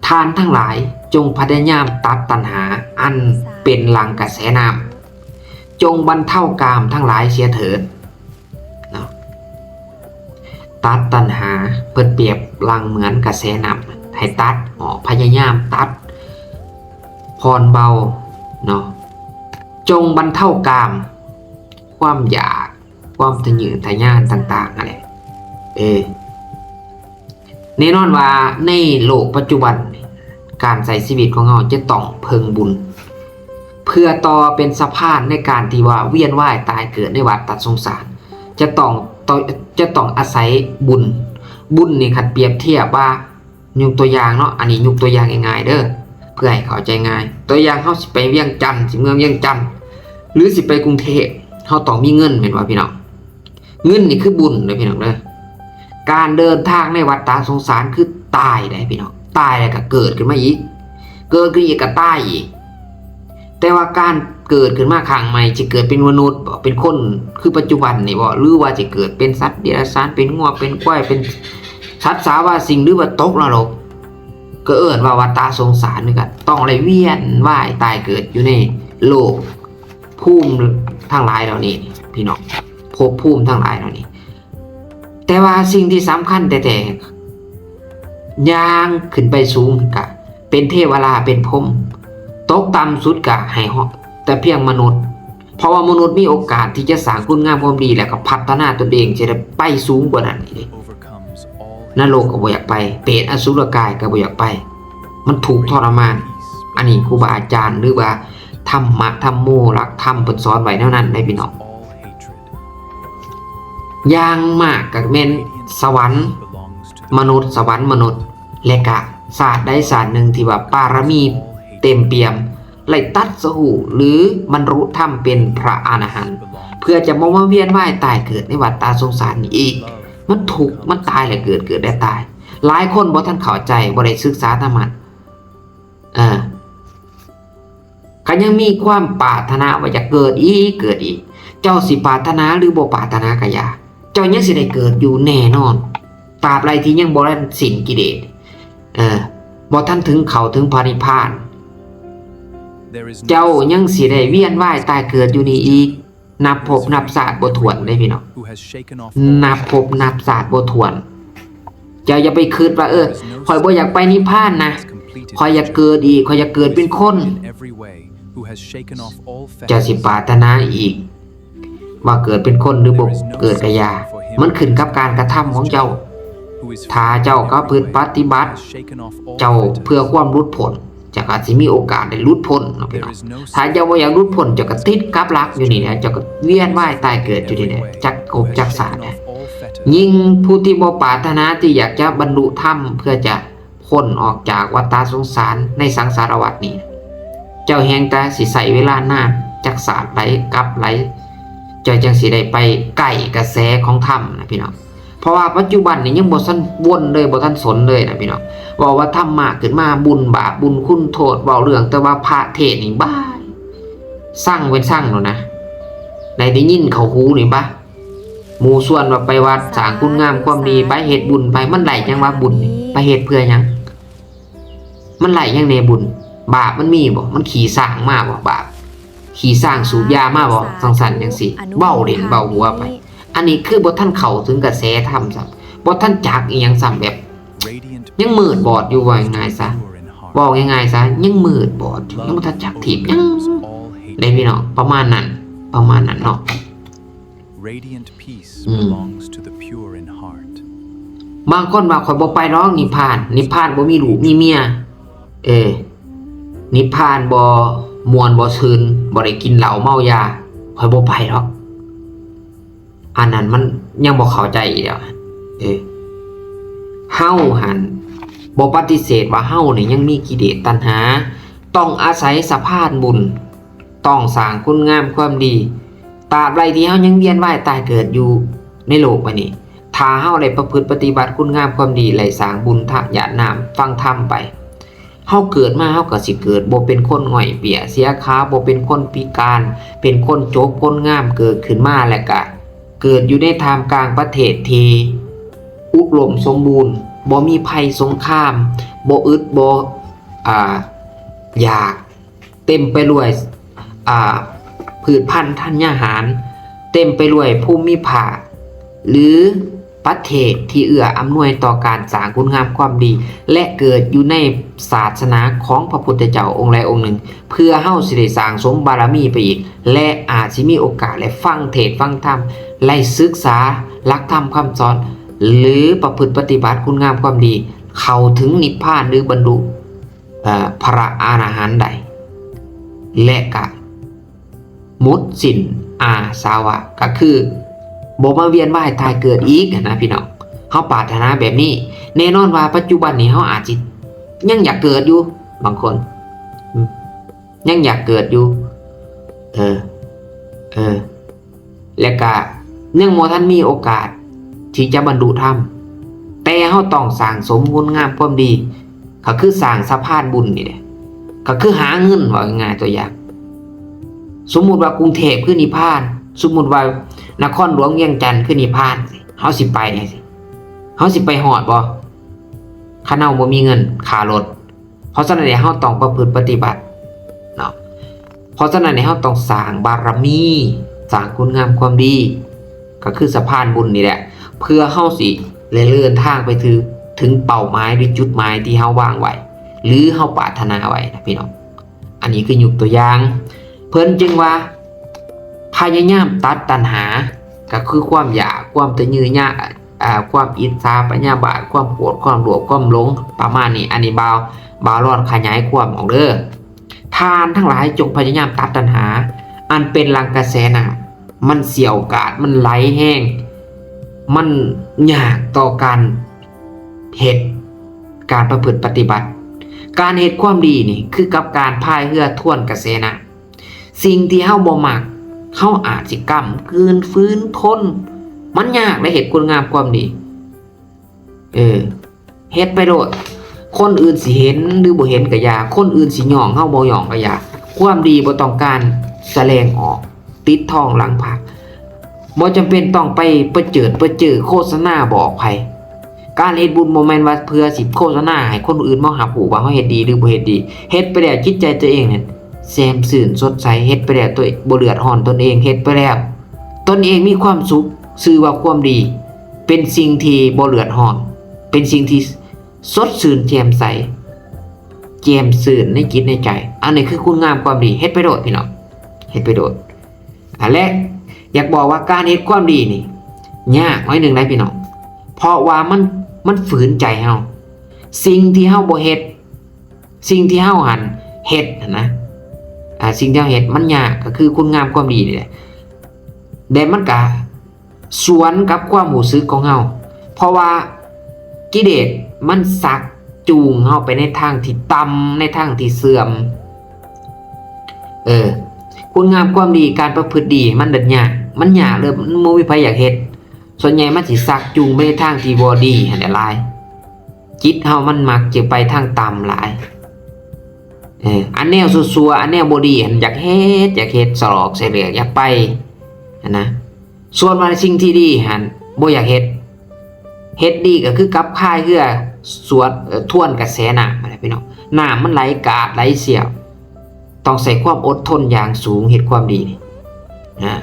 ท่านทั้งหลายจงพยายามตัดตัณหาอันเป็นหลังกระแสน้ำ จงบรรเทากามทั้งหลายเสียเถิดเนาะ ตัดตัณหา เพิ่นเปรียบหลังเหมือนกระแสน้ำ ให้ตัดออก พยายามตัด ผ่อนเบาเนาะ จงบรรเทากาม ความอยาก ความทะเยอทะยานต่างๆนั่นแหละ เออ แน่นอนว่าในโลกปัจจุบัน การใช้ชีวิตของเราจะต้องเพิ่งบุญ เพื่อต่อเป็นสะพานในการที่ว่าเวียนว่ายตายเกิดในวัฏฏะสงสาร จะต้องต่อ จะต้องอาศัยบุญ บุญนี่คันเปรียบเทียบว่า ยกตัวอย่างเนาะ อันนี้ยกตัวอย่างง่ายๆเด้อ เพื่อให้เข้าใจง่าย ตัวอย่างเฮาสิไปเวียงจันทน์ สิเมืองเวียงจันทน์ หรือสิไปกรุงเทพฯ เฮาต้องมีเงินแม่นบ่พี่น้อง เงินนี่คือบุญเด้อพี่น้องเด้อ การเดินทางในวัฏฏะสงสารคือตายได้พี่น้อง ตายแล้วก็เกิดขึ้นมาอีก เกิดขึ้นอีกก็ตายอีก แต่ว่าการเกิดขึ้นมาครั้งใหม่ สิเกิดเป็นมนุษย์บ่ เป็นคนคือปัจจุบันนี่บ่ หรือว่าสิเกิดเป็นสัตว์เดรัจฉาน เป็นงัว เป็นควาย เป็นสัตว์สาว่าสิ่ง หรือว่าตกนรก ก็เอิ้นว่าวัฏฏะสงสารคือกัน ต้องได้เวียนว่ายตายเกิดอยู่ในโลกภูมิทั้งหลายเหล่านี้ พี่น้อง ภพภูมิทั้งหลายเหล่านี้ แต่ว่าสิ่งที่สำคัญแท้ๆ ย่างขึ้นไปสูงก็เป็นเทวดา เป็นพรหม ตกต่ำสุดก็ให้เหาะแต่เพียงมนุษย์ เพราะว่ามนุษย์มีโอกาสที่จะสร้างคุณงามความดี แล้วก็พัฒนาตนเองจะได้ไปสูงกว่านั้นอีก นรกก็บ่อยากไป เปรตอสุรกายก็บ่อยากไป มันทุกข์ทรมาน อันนี้ครูบาอาจารย์ หรือว่าธรรมะ ธัมโม หลักธรรมเพิ่นสอนไว้แนวนั้นได้พี่น้อง อย่างมากก็แม่นสวรรค์มนุษย์ สวรรค์มนุษย์ และกะชาติใดชาติหนึ่งที่ว่าบารมีเต็มเปี่ยม ได้ตรัสรู้หรือบรรลุธรรมเป็นพระอรหันต์ เพื่อจะบ่มาเวียนว่ายตายเกิดในวัฏฏะสงสารนี้อีก มันทุกข์ มันตายและเกิด เกิดและตาย หลายคนบ่ทันเข้าใจ บ่ได้ศึกษาธรรมะ เออ ก็ยังมีความปรารถนาว่าอยากเกิดอีก เกิดอีก เจ้าสิปรารถนาหรือบ่ปรารถนาก็อย่า เจ้ายังสิได้เกิดอยู่แน่นอน ตราบใดที่ยังบ่ทันสิ้นกิเลส เออ บ่ทันถึงเข้าถึงพระนิพพาน เจ้ายังสิได้เวียนว่ายตายเกิดอยู่นี่อีก นับภพนับชาติบ่ถ้วนเด้พี่น้อง นับภพนับชาติบ่ถ้วน เจ้าอย่าไปคิดว่า เออ ข้อยบ่อยากไปนิพพานนะ ข้อยอยากเกิดอีก ข้อยอยากเกิดเป็นคน เจ้าสิปรารถนาอีก ว่าเกิดเป็นคนหรือบ่เกิดก็อย่า มันขึ้นกับการกระทำของเจ้า ถ้าเจ้าก็ประพฤติปฏิบัติ เจ้าเพื่อความหลุดพ้น เจ้าก็สิมีโอกาสได้หลุดพ้นเนาะพี่น้อง ถ้าเจ้าบ่อยากหลุดพ้น เจ้าก็ติดกับดักอยู่นี่แหละ เจ้าก็เวียนว่ายตายเกิดอยู่นี่แหละ จักภพจักชาตินะ ยิ่งผู้ที่บ่ปรารถนาที่อยากจะบรรลุธรรม เพื่อจะพ้นออกจากวัฏฏะสงสารในสังสารวัฏนี้ เจ้าแฮ่งแต่สิใช้เวลานาน จักชาติใดกับใด เจ้าจังสิได้ไปใกล้กระแสของธรรมนะพี่น้อง เพราะว่าปัจจุบันนี่ยังบ่ทันวนเลย บ่ทันสนเลยนะพี่น้อง เว้าว่าธรรมะขึ้นมา บุญบาป บุญคุณโทษ เว้าเรื่องแต่ว่าพระเทศน์นี่บ้า ซังเว้นซังแล้วนะ ได้ได้ยินเข้าหูนี่บ้า หมู่ชวนว่าไปวัดสร้างคุณงามความดี ไปเฮ็ดบุญไป มันได้หยังวะบุญนี่ ไปเฮ็ดเพื่อหยัง มันได้หยังแน่บุญ บาปมันมีบ่ มันขี่ช้างมาบ่ บาป ขี่ช้างสูบยามาบ่ จั่งซั้นจั่งซี้ เว้าเล่นเว้าหัวไป อันนี้คือบ่ทันเข้าถึงกระแสธรรมซ้ำ บ่ทันจักอีหยังซ้ำ แบบ ยังมืดบอดอยู่ ว่าง่ายๆซะ เว้าง่ายๆซะ ยังมืดบอดอยู่ ยังบ่ทันจักทิพย์หยัง เด้พี่น้อง ประมาณนั้น ประมาณนั้นเนาะ Radiant peace อืม belongs to the pure in heart. บางคนว่า "ข้อยบ่ไปดอกนิพพาน นิพพานบ่มีลูกมีเมีย เออ นิพพานบ่ม่วนบ่ซื่น บ่ได้กินเหล้าเมายา ข้อยบ่ไปดอก" อันนั้นมันยังบ่เข้าใจอีกแล้ว เออ เฮาหั่นบ่ปฏิเสธว่าเฮานี่ยังมีกิเลสตัณหา ต้องอาศัยสะพานบุญ ต้องสร้างคุณงามความดี ตราบใดที่เฮายังเวียนว่ายตายเกิดอยู่ในโลกใบนี้ ถ้าเฮาได้ประพฤติปฏิบัติคุณงามความดี และสร้างบุญทะ ญาติน้ำฟังธรรมไป เฮาเกิดมาเฮาก็สิเกิดบ่เป็นคนง่อยเปียเสียขา บ่เป็นคนพิการ เป็นคนจบคนงาม เกิดขึ้นมาแล้วก็เกิดอยู่ในท่ามกลางประเทศที่อุดมสมบูรณ์ บ่มีภัยสงคราม บ่อึดบ่ อ่า อยาก เต็มไปด้วย อ่า พืชพันธุ์ธัญญาหาร เต็มไปด้วยภูมิภาค หรือประเทศที่เอื้ออำนวยต่อการสร้างคุณงามความดี และเกิดอยู่ในศาสนาของพระพุทธเจ้าองค์ใดองค์หนึ่ง เพื่อเฮาสิได้สร้างสมบารมีไปอีก และอาจสิมีโอกาสได้ฟังเทศน์ฟังธรรม ได้ศึกษาหลักธรรมคำสอน หรือประพฤติปฏิบัติคุณงามความดี เข้าถึงนิพพานหรือบรรลุ เอ่อ พระอรหันต์ได้ และกะหมดสิ้นอาสวะ ก็คือบ่มาเวียนว่ายตายเกิดอีกนะพี่น้อง เฮาปรารถนาแบบนี้ แน่นอนว่าปัจจุบันนี้เฮาอาจสิยังอยากเกิดอยู่ บางคน อืม ยังอยากเกิดอยู่ เออ เออ และกะยังบ่ทันมีโอกาสที่จะบรรลุธรรม แต่เฮาต้องสร้างสมคุณงามความดี ก็คือสร้างสะพานบุญนี่แหละ ก็คือหาเงิน ว่าง่ายๆ ตัวอย่าง สมมุติว่ากรุงเทพฯคือนิพพาน สมมุติว่านครหลวงเวียงจันทน์คือนิพพาน เฮาสิไปจั่งซี้ เฮาสิไปฮอดบ่ คันเฮาบ่มีเงินค่ารถ เพราะฉะนั้นเนี่ยเฮาต้องประพฤติปฏิบัติเนาะ เพราะฉะนั้นเนี่ยเฮาต้องสร้างบารมี สร้างคุณงามความดี ก็คือสะพานบุญนี่แหละ เพื่อเฮาสิได้เดินทางไปถึง ถึงเป้าหมายหรือจุดหมายที่เฮาวางไว้ หรือเฮาปรารถนาไว้นะพี่น้อง อันนี้คือยกตัวอย่าง เพิ่นจึงว่า พยายามตัดตัณหา ก็คือความอยาก ความทะเยอทะยาน อ่า ความอิจฉาพยาบาท ความโกรธ ความโลภ ความหลง ประมาณนี้ อันนี้บ่าว บ่าวลองขยายความออกเด้อ ท่านทั้งหลายจงพยายามตัดตัณหา อันเป็นรังกระแสน้ำ มันเสียวกาด มันไหลแฮง มันยากต่อการเฮ็ด การประพฤติปฏิบัติ การเฮ็ดความดีนี่คือกับการพายเรือทวนกระแสน้ำ สิ่งที่เฮาบ่มัก เฮาอาจสิก้ำกืน ฝืนทน มันยากเด้เฮ็ดคุณงามความดี เออ เฮ็ดไปโลด คนอื่นสิเห็นหรือบ่เห็นก็อย่า คนอื่นสิย้องเฮาบ่ย้องก็อย่า ความดีบ่ต้องการแสดงออก ปิดทองหลังพระ บ่จำเป็นต้องไปประเจิดประเจิอโฆษณาบอกไผ การเฮ็ดบุญบ่แม่นว่าเพื่อสิโฆษณาให้คนอื่นมารับรู้ว่าเฮาเฮ็ดดีหรือบ่เฮ็ดดี เฮ็ดไปแล้วจิตใจตัวเองนั่นแจ่มชื่นสดใส เฮ็ดไปแล้วตัวบ่เดือดร้อนตนเอง เฮ็ดไปแล้วตนเองมีความสุข ชื่อว่าความดี เป็นสิ่งที่บ่เดือดร้อน เป็นสิ่งที่สดชื่นแจ่มใส แจ่มชื่นในจิตในใจ อันนี้คือคุณงามความดี เฮ็ดไปโลดพี่น้อง เฮ็ดไปโลด อ่ะ และอยากบอกว่าการเฮ็ดความดีนี่ ยากหน่อยหนึ่งได้พี่น้อง เพราะว่ามัน มันฝืนใจเฮา สิ่งที่เฮาบ่เฮ็ด สิ่งที่เฮาหันเฮ็ดหั้นนะ อ่า สิ่งที่เฮาเฮ็ดมันยาก ก็คือคุณงามความดีนี่แหละ แต่มันก็สวนกับความรู้สึกของเฮา เพราะว่ากิเลสมันชักจูงเฮาไปในทางที่ต่ำ ในทางที่เสื่อม เออ คุณงามความดี การประพฤติดี มันเด็ดยาก มันยากเลย มันบ่มีไผอยากเฮ็ด ส่วนใหญ่มันสิชักจูงไปในทางที่บ่ดีหั้นแหละหลาย จิตเฮามันมักจะไปทางต่ำหลาย เออ อันแนวชั่วๆ อันแนวบ่ดีหั้นอยากเฮ็ด อยากเฮ็ด สลอกใส่เหลือก อยากไปหั้นนะ ส่วนว่าสิ่งที่ดีหั้นบ่อยากเฮ็ด เฮ็ดดีก็คือกับพายเรือสวน เอ่อ ทวนกระแสน้ำนั่นแหละพี่น้อง น้ำมันไหลกาดไหลเสียว ต้องใช้ความอดทนอย่างสูงเฮ็ดความดีนี่ นะ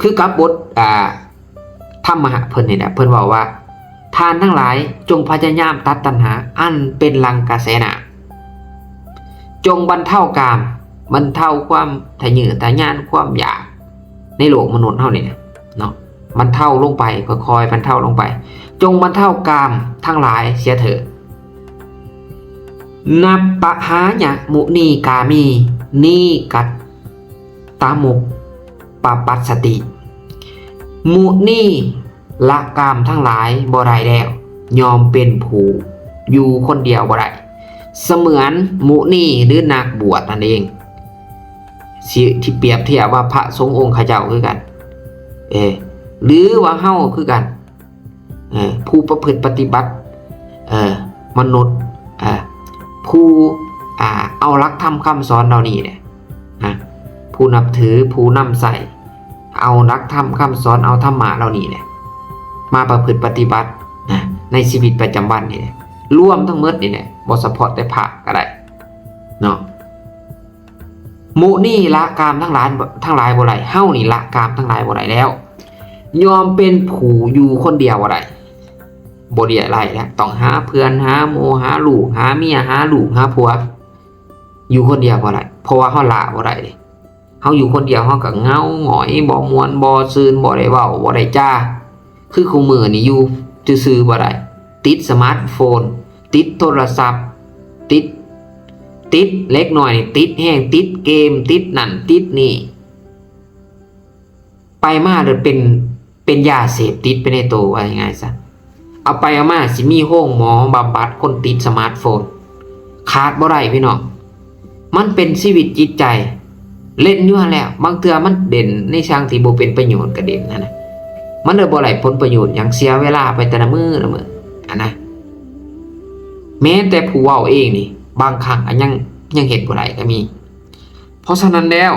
คือกับบท อ่า ธรรมะเพิ่นนี่แหละ เพิ่นเว้าว่า ท่านทั้งหลายจงพยายามตัดตัณหา อันเป็นรังกระแสน้ำ จงบรรเทากาม บรรเทาความทะเยอทะยาน ความอยาก ในโลกมนุษย์เฮานี่นะเนาะ บรรเทาลงไป ค่อยๆ บรรเทาลงไป จงบรรเทากามทั้งหลายเสียเถิด นัปปะหายะมุนีกามี นีกัตตามุปปปัสสติ มุนีละกามทั้งหลายบ่ได้แล้ว ยอมเป็นผู้อยู่คนเดียวบ่ได้ เสมือนมุนีหรือนักบวชนั่นเอง สิ ที่เปรียบเทียบว่าพระสงฆ์องค์ข้าเจ้าคือกัน เออ หรือว่าเฮาคือกัน เออ ผู้ประพฤติปฏิบัติ เออ มนุษย์ เออ ผู้ อ่า เอาหลักธรรมคำสอนเหล่านี้เนี่ย นะ ผู้นับถือ ผู้นำใช้ เอาหลักธรรมคำสอน เอาธรรมะเหล่านี้เนี่ย มาประพฤติปฏิบัติ นะ ในชีวิตประจำวันนี่แหละ รวมทั้งหมดนี่แหละ บ่เฉพาะแต่พระก็ได้ เนาะ มุนีละกามทั้งหลาย ทั้งหลายบ่ได้ เฮานี่ละกามทั้งหลายบ่ได้แล้ว ยอมเป็นผู้อยู่คนเดียวบ่ได้ บ่ได้แล้ว ต้องหาเพื่อน หาหมู่ หาลูก หาเมีย หาลูก หาผัว อยู่คนเดียวบ่ได้ เพราะว่าเฮาละบ่ได้เด้ เฮาอยู่คนเดียวเฮาก็เหงาหงอย บ่ม่วน บ่ซื่น บ่ได้เว้า บ่ได้จา คือคุมื้อนี่อยู่ซื่อๆบ่ได้ ติดสมาร์ทโฟน ติดโทรศัพท์ ติด ติด เด็กน้อยนี่ติดแฮง ติดเกม ติดนั่น ติดนี่ ไปมาเลยเป็น เป็นยาเสพติดไปในตัว ว่าง่ายๆซะ เอาไปเอามาสิมีโรงหมอบำบัดคนติดสมาร์ทโฟน ขาดบ่ได้พี่น้อง มันเป็นชีวิตจิตใจ เล่นอยู่หั้นแหละ บางเทื่อมันเล่นในทางที่บ่เป็นประโยชน์ก็เล่นหั้นนะ มันเลยบ่ได้ผลประโยชน์หยัง เสียเวลาไปแต่ละมื้อละมื้อ หั้นนะ แม้แต่ผู้เว้าเองนี่ บางครั้งก็ยัง ยังเฮ็ดบ่ได้ก็มี เพราะฉะนั้นแล้ว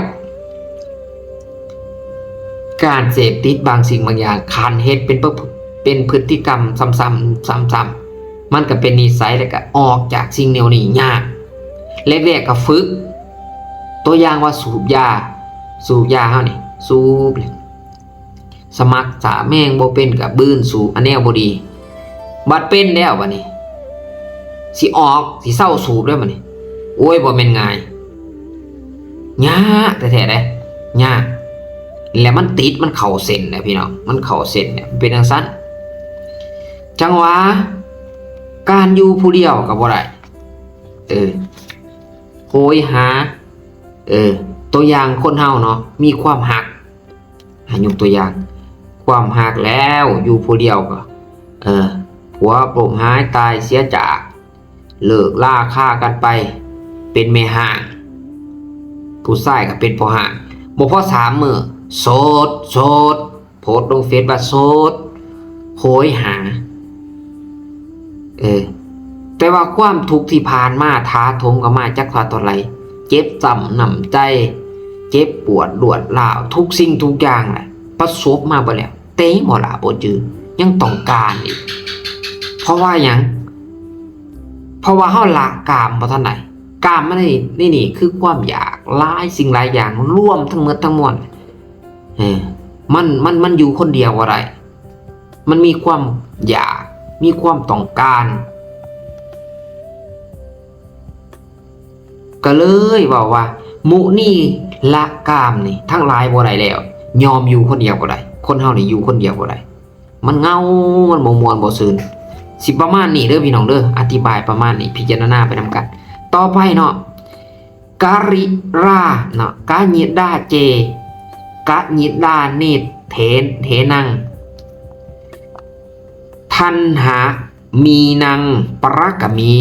การเสพติดบางสิ่งบางอย่าง คันเฮ็ดเป็นพฤ- เป็นพฤติกรรมซ้ำๆ ซ้ำๆ มันก็เป็นนิสัย แล้วก็ออกจากสิ่งแนวนี้ยาก แรกๆ ก็ฝึก ตัวอย่างว่าสูบยา สูบยาเฮานี่ สูบเลย สมัครสาแมงบ่เป็นก็บืนสูบ อันแนวบ่ดี บัดเป็นแล้วบัดนี้ สิออก สิเซาสูบแล้วบัดนี้ โอ้ย บ่แม่นง่าย ยากแท้ๆ เด้ ยาก แล้วมันติด มันเข้าเส้นแล้วพี่น้อง มันเข้าเส้นแล้ว มันเป็นจั่งซั้น จั่งว่า การอยู่ผู้เดียวก็บ่ได้ เออ โหยหา เออ ตัวอย่างคนเฮาเนาะ มีความฮัก อ่ะ ยกตัวอย่าง ความฮักแล้วอยู่ผู้เดียวก็ เออ ผัวล้มหายตายเสียจาก เลิกลาคากันไป เป็นแม่ฮ้าง ผู้ชายก็เป็นพ่อฮ้าง บ่พอสามมื้อ โสด โสด โพสต์ลงเฟซว่าโสด โหยหา เออ แต่ว่าความทุกข์ที่ผ่านมาถาโถมเข้ามาจักเท่าใด เจ็บช้ำน้ำใจ เจ็บปวดรวดร้าว ทุกสิ่งทุกอย่างแหละ ประสบมาเบิดแล้ว แต่ยังบ่ละบ่จือ ยังต้องการอีก เพราะว่าหยัง เพราะว่าเฮาละกามบ่ทันได้ กามมันนี่ นี่ นี่คือความอยากหลายสิ่งหลายอย่าง รวมทั้งหมดทั้งมวล เออ มัน มัน มันอยู่คนเดียวบ่ได้ มันมีความอยาก มีความต้องการ ก็เลยเว้าว่า มุนีละกามนี่ ทั้งหลายบ่ได้แล้ว ยอมอยู่คนเดียวบ่ได้ คนเฮานี่อยู่คนเดียวบ่ได้ มันเหงา มันบ่ม่วนบ่ซื่น สิประมาณนี้เด้อพี่น้องเด้อ อธิบายประมาณนี้ พิจารณาไปนำกัน ต่อไปเนาะ กริราเนาะ กะยิดาเจ กะยิดาเนเถ เถนัง ทัณหามีนังปรกมี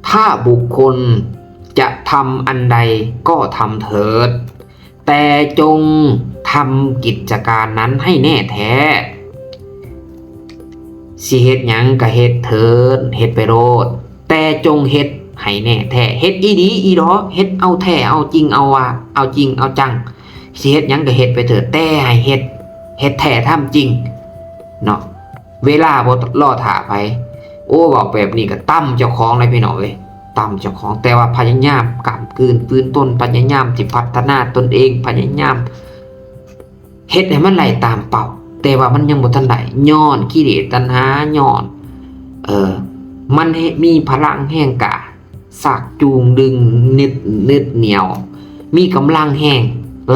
ถ้าบุคคลจะทำอันใดก็ทำเถิด แต่จงทำกิจการนั้นให้แน่แท้ สิเฮ็ดหยังก็เฮ็ดเถิด เฮ็ดไปโลด แต่จงเฮ็ดให้แน่แท้ เฮ็ดอีหลีอีหลอ เฮ็ดเอาแท้เอาจริง เอาว่า เอาจริงเอาจัง สิเฮ็ดหยังก็เฮ็ดไปเถิด แต่ให้เฮ็ด เฮ็ดแท้ทำจริง เนาะ เวลาบ่รอท่าไผ โอ้ เว้าแบบนี้ก็ต่ำเจ้าของเลยพี่น้องเอ้ย ต่ำเจ้าของ แต่ว่าพยายามก้ำกืนฝืนทน พยายามสิพัฒนาตนเอง พยายามเฮ็ดให้มันได้ตามเป้า แต่ว่ามันยังบ่ทันได้ ย้อนกิเลสตัณหา ย้อน เอ่อ มันมีพลังแฮงกล้า ชักจูงดึง ยึด ยึดเหนี่ยว มีกำลังแฮง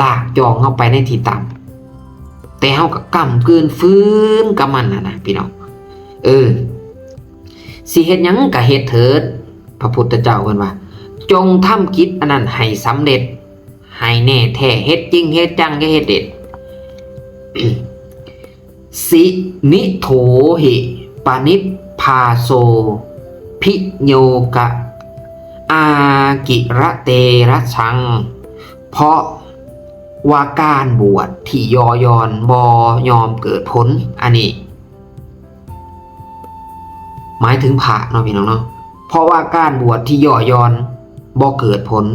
ลากจองเฮาไปในที่ต่ำ แต่เฮาก็ก้ำกืนฝืนกับมันน่ะนะพี่น้อง เออ สิเฮ็ดหยังก็เฮ็ดเถิด พระพุทธเจ้าเพิ่นว่า จงทำกิจอันนั้นให้สำเร็จ ให้แน่แท้ เฮ็ดจริง เฮ็ดจัง อย่าเฮ็ดเล่น สินิโถหิ ปนิพพาโส พิโยกะ อากิระเตระชัง เพราะว่าการบวชที่ย่อหย่อนบ่ยอมเกิดผล อันนี้ หมายถึงพระเนาะพี่น้องเนาะ เพราะว่าการบวชที่ย่อหย่อนบ่เกิดผล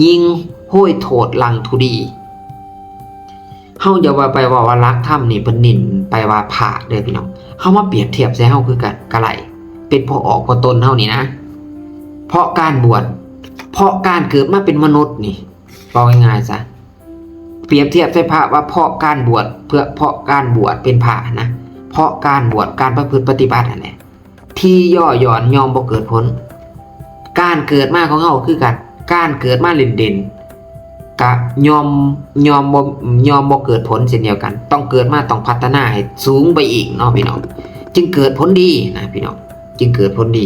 ยิ่งโห้ยโทษลังทุดี เฮาอย่าว่าไปว่า ว่าหลักธรรมนี่เพิ่นเน้นไปว่าพระเด้อพี่น้อง เฮามาเปรียบเทียบใส่เฮาคือกันก็ได้ เป็นพ่อออกพ่อตนเฮานี่นะ เพราะการบวช เพราะการเกิดมาเป็นมนุษย์นี่ เว้าง่ายๆซะ เปรียบเทียบใส่พระว่าเพราะการบวช เพื่อ เพราะการบวชเป็นพระนะ เพราะการบวช การประพฤติปฏิบัตินั่นแหละ ที่ย่อหย่อนย่อมบ่เกิดผล การเกิดมาของเฮาคือกัน การเกิดมาเล่นๆ กะย่อม ย่อมบ่ ย่อมบ่เกิดผลเช่นเดียวกัน ต้องเกิดมา ต้องพัฒนาให้สูงไปอีกเนาะพี่น้อง จึงเกิดผลดีนะพี่น้อง จึงเกิดผลดี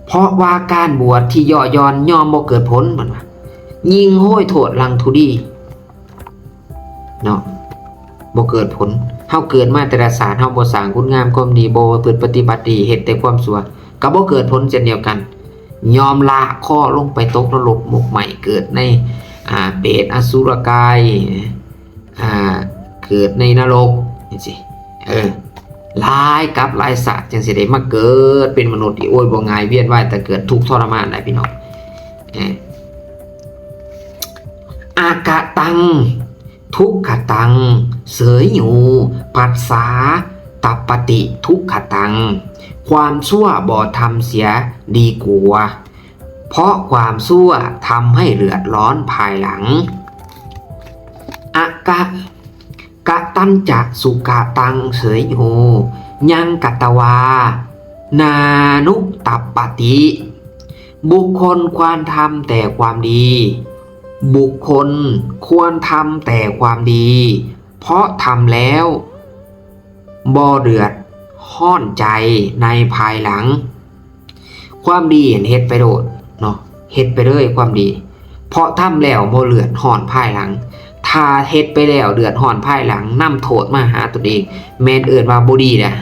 เพราะว่าการบวชที่ย่อหย่อนย่อมบ่เกิดผล มันว่า ยิ่งโห้ยโทษลังทุดี เนาะ บ่เกิดผล เฮาเกิดมาแต่ละชาติ เฮาบ่สร้างคุณงามความดี บ่ประพฤติปฏิบัติดี เฮ็ดแต่ความชั่ว ก็บ่เกิดผลเช่นเดียวกัน ย่อมละข้อลงไปตกนรกหมกไหม้ เกิดใน อ่า เปรตอสุรกาย อ่า เกิดในนรก จังซี้ เออ หลายกับหลายชาติ จังสิได้มาเกิดเป็นมนุษย์อีก โอ้ย บ่ง่าย เวียนว่ายตายเกิด ทุกข์ทรมานหลายพี่น้อง อากะตัง ทุกขตัง เสยอยู่ ปัสสา ตัปปติ ทุกขตัง ความชั่วบ่ทำเสียดีกว่า เพราะความชั่วทำให้เดือดร้อนภายหลัง อากะ กะตัญจะสุกะตัง เสยอยู่ ยังกะตวา นานุตัปปติ บุคคลควรทำแต่ความดี บุคคลควรทำแต่ความดี เพราะทำแล้วบ่เดือดร้อนใจในภายหลัง ความดีเฮ็ดไปโลดเนาะ เฮ็ดไปเลยความดี เพราะทำแล้วบ่เดือดร้อนภายหลัง ถ้าเฮ็ดไปแล้วเดือดร้อนภายหลัง นำโทษมาหาตนเอง แม่นเอิ้นว่าบ่ดีนะ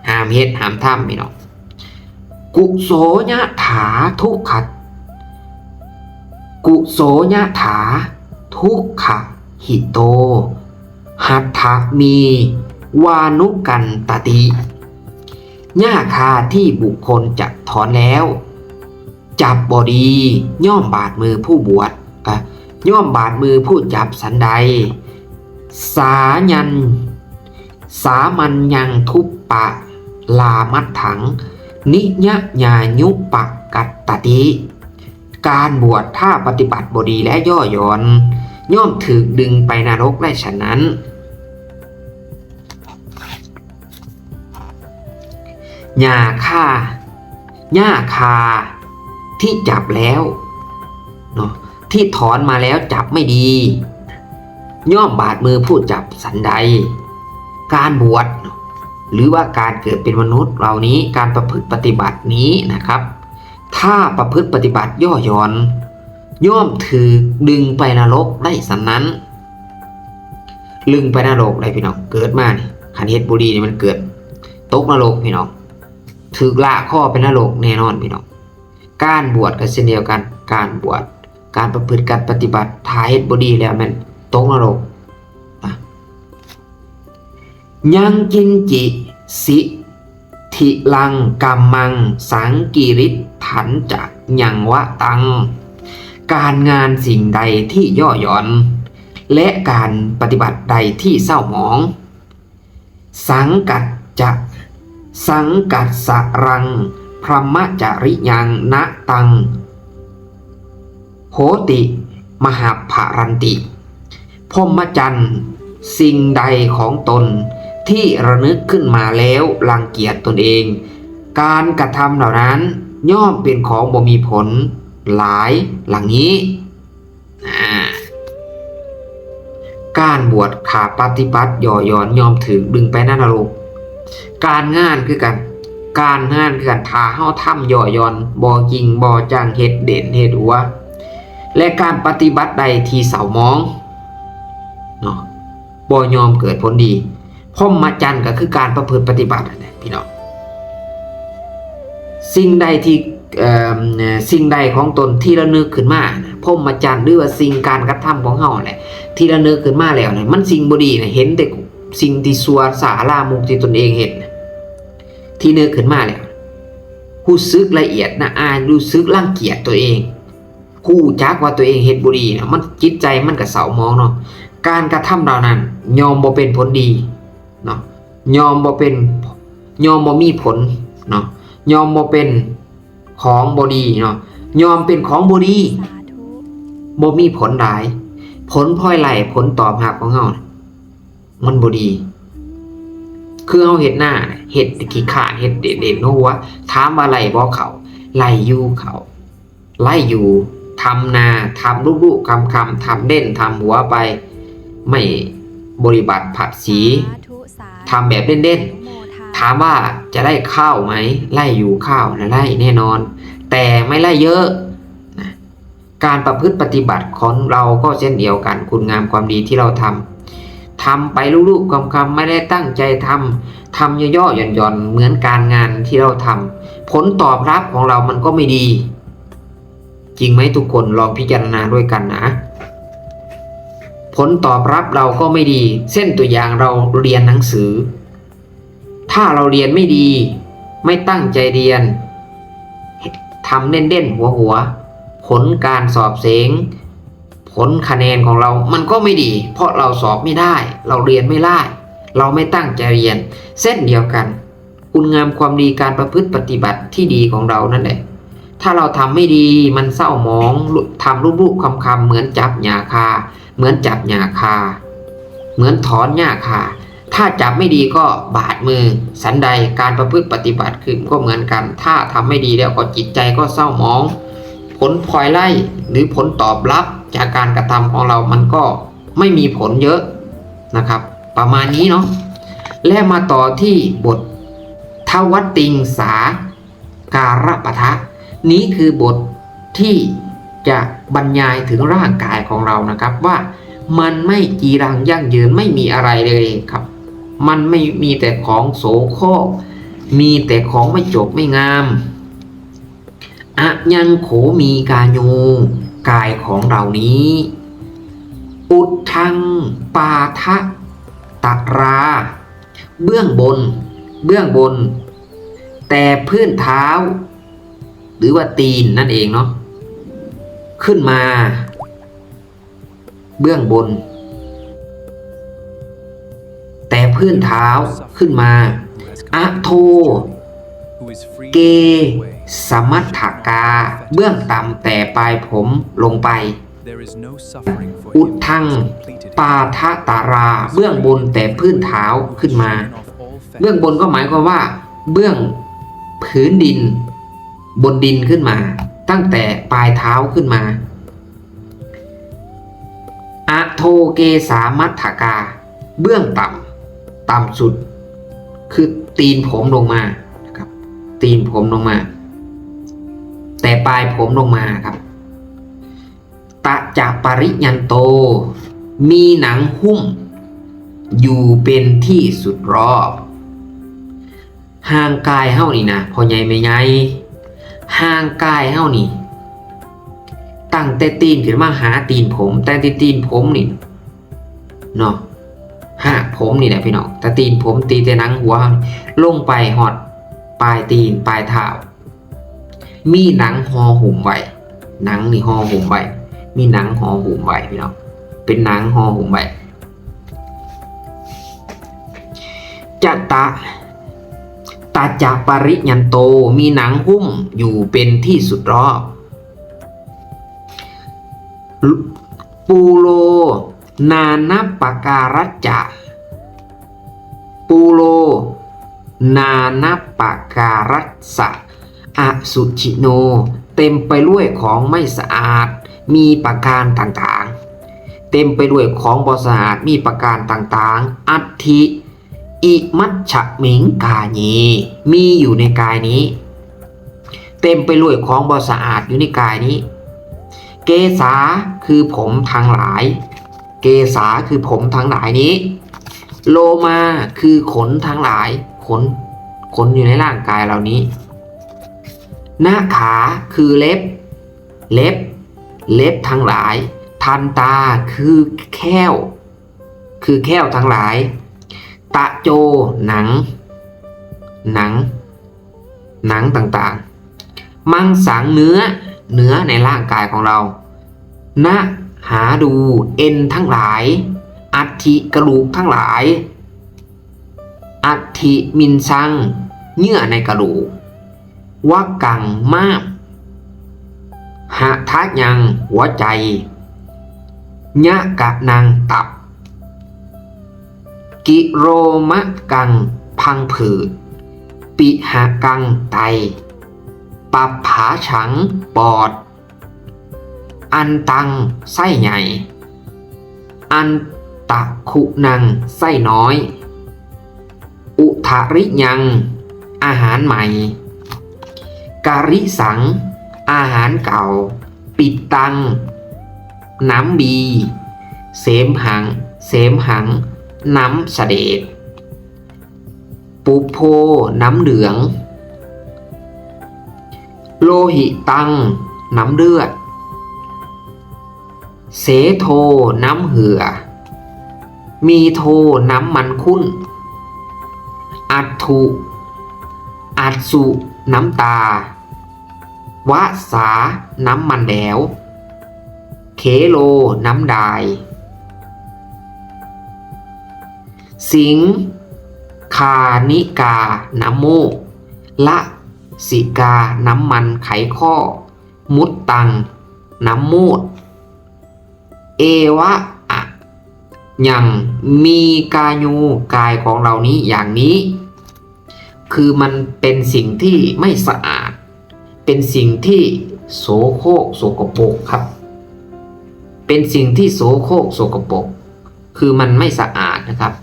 ห้ามเฮ็ดห้ามทำพี่น้อง กุโสยะถาทุกขะ กุโสยะถาทุกขะหิโต หัตถะมีวานุกันตติ หญ้าคาที่บุคคลจะถอนแล้ว จับบ่ดี ย่อมบาดมือผู้บวช อ่ะ ย่อมบาดมือผู้จับสันใด สายัน สามัญยังทุปปะลามัตถัง นิยะญาญุปะกัตตติ การบวชถ้าปฏิบัติบ่ดีและย่อหย่อน ย่อมถูกดึงไปนรกได้ฉะนั้น หญ้าคา หญ้าคาที่จับแล้วเนาะ ที่ถอนมาแล้วจับไม่ดี ย่อมบาดมือผู้จับสันใด การบวชเนาะ หรือว่าการเกิดเป็นมนุษย์เหล่านี้ การประพฤติปฏิบัตินี้นะครับ ถ้าประพฤติปฏิบัติย่อหย่อน ย่อมถูกดึงไปนรกได้ฉะนั้น ดึงไปนรกได้พี่น้อง เกิดมานี่ คันเฮ็ดบ่ดีนี่มันเกิด ตกนรกพี่น้อง ถูกลากคอไปนรกแน่นอนพี่น้อง การบวชก็เช่นเดียวกัน การบวช การประพฤติ การปฏิบัติ ถ้าเฮ็ดบ่ดีแล้วแม่นตกนรก ยังกินจิสิ ทิลังกัมมังสังกิริตถันจะยังวะตัง การงานสิ่งใดที่ย่อหย่อน และการปฏิบัติใดที่เศร้าหมอง สังกัจจะ สังกัสสะรังพรหมจริยังนะตัง โหติมหาภารันติ พรหมจรรย์สิ่งใดของตนที่ระนึกขึ้นมาแล้วรังเกียจตนเอง การกระทำเหล่านั้นย่อมเป็นของบ่มีผลหลายหลังนี้ อ่า การบวชขาปฏิบัติย่อหย่อนย่อมถูกดึงไปนรก การงานคือกัน การงานคือกัน ถ้าเฮาทำย่อหย่อน บ่จริงบ่จัง เฮ็ดเล่นเฮ็ดหัว และการปฏิบัติใดที่เศร้าหมอง เนาะ บ่ยอมเกิดผลดี พรหมจรรย์ก็คือการประพฤติปฏิบัตินั่นแหละพี่น้อง สิ่งใดที่ เอ่อ สิ่งใดของตนที่ระนึกขึ้นมานะ พรหมจรรย์หรือว่าสิ่งการกระทำของเฮาแหละ ที่ระนึกขึ้นมาแล้วเนี่ย มันสิ่งบ่ดีนะ เห็นแต่สิ่งที่ชั่วช้าลามกที่ตนเองเฮ็ดนะ ที่นึกขึ้นมาแล้ว รู้สึกละเอียดนะอาย รู้สึกรังเกียจตัวเอง รู้จักว่าตัวเองเฮ็ดบ่ดีนะ มันจิตใจมันก็เศร้าหมองเนาะ การกระทำเหล่านั้นย่อมบ่เป็นผลดีเนาะ ย่อมบ่เป็น ย่อมบ่มีผลเนาะ ย่อมบ่เป็นของบ่ดีเนาะ ย่อมเป็นของบ่ดี สาธุ บ่มีผลหลาย ผลพลอยได้ ผลตอบรับของเฮาน่ะ มันบ่ดี คือเฮาเฮ็ดนาน่ะ เฮ็ดขี้คร้าน เฮ็ดเล่นๆ หัว ถามว่าไร่บ่ข้าว ไร่อยู่ข้าว ไร่อยู่ ทำนา ทำลูกๆ คำๆ ทำเล่น ทำหัวไป ไม่บริบัติภาษี สาธุ สาธุ ทำแบบเล่นๆ อนุโมทนา ถามว่าจะได้ข้าวไหม ไร่อยู่ข้าวนะ ไร่แน่นอน แต่ไม่ไร่เยอะนะ การประพฤติปฏิบัติของเราก็เช่นเดียวกัน คุณงามความดีที่เราทำ ทำไปลูกๆ คำๆ ไม่ได้ตั้งใจทำ ทำย่อๆ หย่อนๆ เหมือนการงานที่เราทำ ผลตอบรับของเรามันก็ไม่ดี จริงไหมทุกคน ลองพิจารณาด้วยกันนะ ผลตอบรับเราก็ไม่ดี เช่นตัวอย่างเราเรียนหนังสือ ถ้าเราเรียนไม่ดี ไม่ตั้งใจเรียน ทำเล่นๆ หัวๆ ผ ผลการสอบเสง ผลคะแนนของเรามันก็ไม่ดี เพราะเราสอบไม่ได้ เราเรียนไม่ได้ เราไม่ตั้งใจเรียน เช่นเดียวกัน คุณงามความดีการประพฤติปฏิบัติที่ดีของเรานั่นแหละ ถ้าเราทำไม่ดีมันเศร้าหมอง ทำลูบๆคำๆ เหมือนจับหญ้าคา เหมือนจับหญ้าคา เหมือนถอนหญ้าคา ถ้าจับไม่ดีก็บาดมือ ฉันใดการประพฤติปฏิบัติคือก็เหมือนกัน ถ้าทำไม่ดีแล้วก็จิตใจก็เศร้าหมอง ผลพลอยได้หรือผลตอบรับจากการกระทำของเรามันก็ไม่มีผลเยอะนะครับ ประมาณนี้เนาะ และมาต่อที่บททวติงสาการปะทะ นี้คือบทที่จะบรรยายถึงร่างกายของเรานะครับ ว่ามันไม่จีรังยั่งยืน ไม่มีอะไรเลยครับ มันไม่มีแต่ของโสโครก มีแต่ของไม่จบไม่งาม อะยังโขมีกายู กายของเรานี้ อุทธังปาทะตะรา เบื้องบน เบื้องบน แต่พื้นเท้า หรือว่าตีนนั่นเองเนาะ ขึ้นมา เบื้องบน แต่พื้นเท้าขึ้นมา อะโท เกสมัทธกา เบื้องต่ำแต่ปลายผมลงไป อุทธังปาทะตารา เบื้องบนแต่พื้นเท้าขึ้นมา เบื้องบนก็หมายความว่า เบื้องพื้นดิน บนดินขึ้นมา ตั้งแต่ปลายเท้าขึ้นมา อะโทเกสามัทธกา เบื้องต่ำ ต่ำสุด คือตีนผมลงมาครับ ตีนผมลงมา แต่ปลายผมลงมาครับ ตะจะปริยันโต มีหนังหุ้ม อยู่เป็นที่สุดรอบ ร่างกายเฮานี่นะ พ่อใหญ่แม่ใหญ่ ร่างกายเฮานี่ ตั้งแต่ตีนขึ้นมาหาตีนผม ตั้งแต่ตีนผมนี่เนาะ หากผมนี่แหละพี่น้อง แต่ตีนผม ตีแต่หนังหัวเฮานี่ ลงไปฮอดปลายตีน ปลายเท้า มีหนังห่อหุ้มไว้ หนังนี่ห่อหุ้มไว้ มีหนังห่อหุ้มไว้พี่น้อง เป็นหนังห่อหุ้มไว้ จะตะ ตะจะปริยันโต มีหนังหุ้มอยู่เป็นที่สุดรอบ ปูโร นานัปปาการัจจะ ปูโร นานัปปาการัสสะ อสุจิโน เต็มไปด้วยของไม่สะอาด มีประการต่างๆ เต็มไปด้วยของบ่สะอาด มีประการต่างๆ อัตถิ อิมัชฌมิงกาเย มีอยู่ในกายนี้ เต็มไปด้วยของบ่สะอาดอยู่ในกายนี้ เกสา คือผมทั้งหลาย เกสา คือผมทั้งหลายนี้ โลมา คือขนทั้งหลาย ขน ขนอยู่ในร่างกายเหล่านี้ นาขา คือเล็บ เล็บ เล็บทั้งหลาย ทันตา คือแข้ว คือแข้วทั้งหลาย ตะโจ หนัง หนัง หนังต่างๆ มังสัง เนื้อ เนื้อในร่างกายของเรา นะหาดู เอ็นทั้งหลาย อัฐิ กระดูกทั้งหลาย อัฐิมินซัง เยื่อในกระดูก วะกัง ม้าม หะทะยัง หัวใจ ยะกะนัง ตับ กิโรมะกัง พังผืด ปิหะกัง ไต ปับผาฉัง ปอด อันตัง ไส้ใหญ่ อันตะคุนัง ไส้น้อย อุทะริยัง อาหารใหม่ กะริสัง อาหารเก่า ปิดตัง น้ำดี เสมหัง เสมหัง น้ำเสลด ปุโพ น้ำเหลือง โลหิตัง น้ำเลือด เสโท น้ำเหื่อ มีโท น้ำมันขุ่น อัตถุ อัตสุ น้ำตา วสา น้ำมันแดว เคโล น้ำดาย สิงคานิกา น้ำมูก ละสิกา น้ำมันไขข้อ มุตตัง น้ำมูด เอวะอะ อย่างมีกายู กายของเรานี้อย่างนี้ คือมันเป็นสิ่งที่ไม่สะอาด เป็นสิ่งที่โสโครกสกปรกครับ เป็นสิ่งที่โสโครกสกปรก คือมันไม่สะอาดนะครับ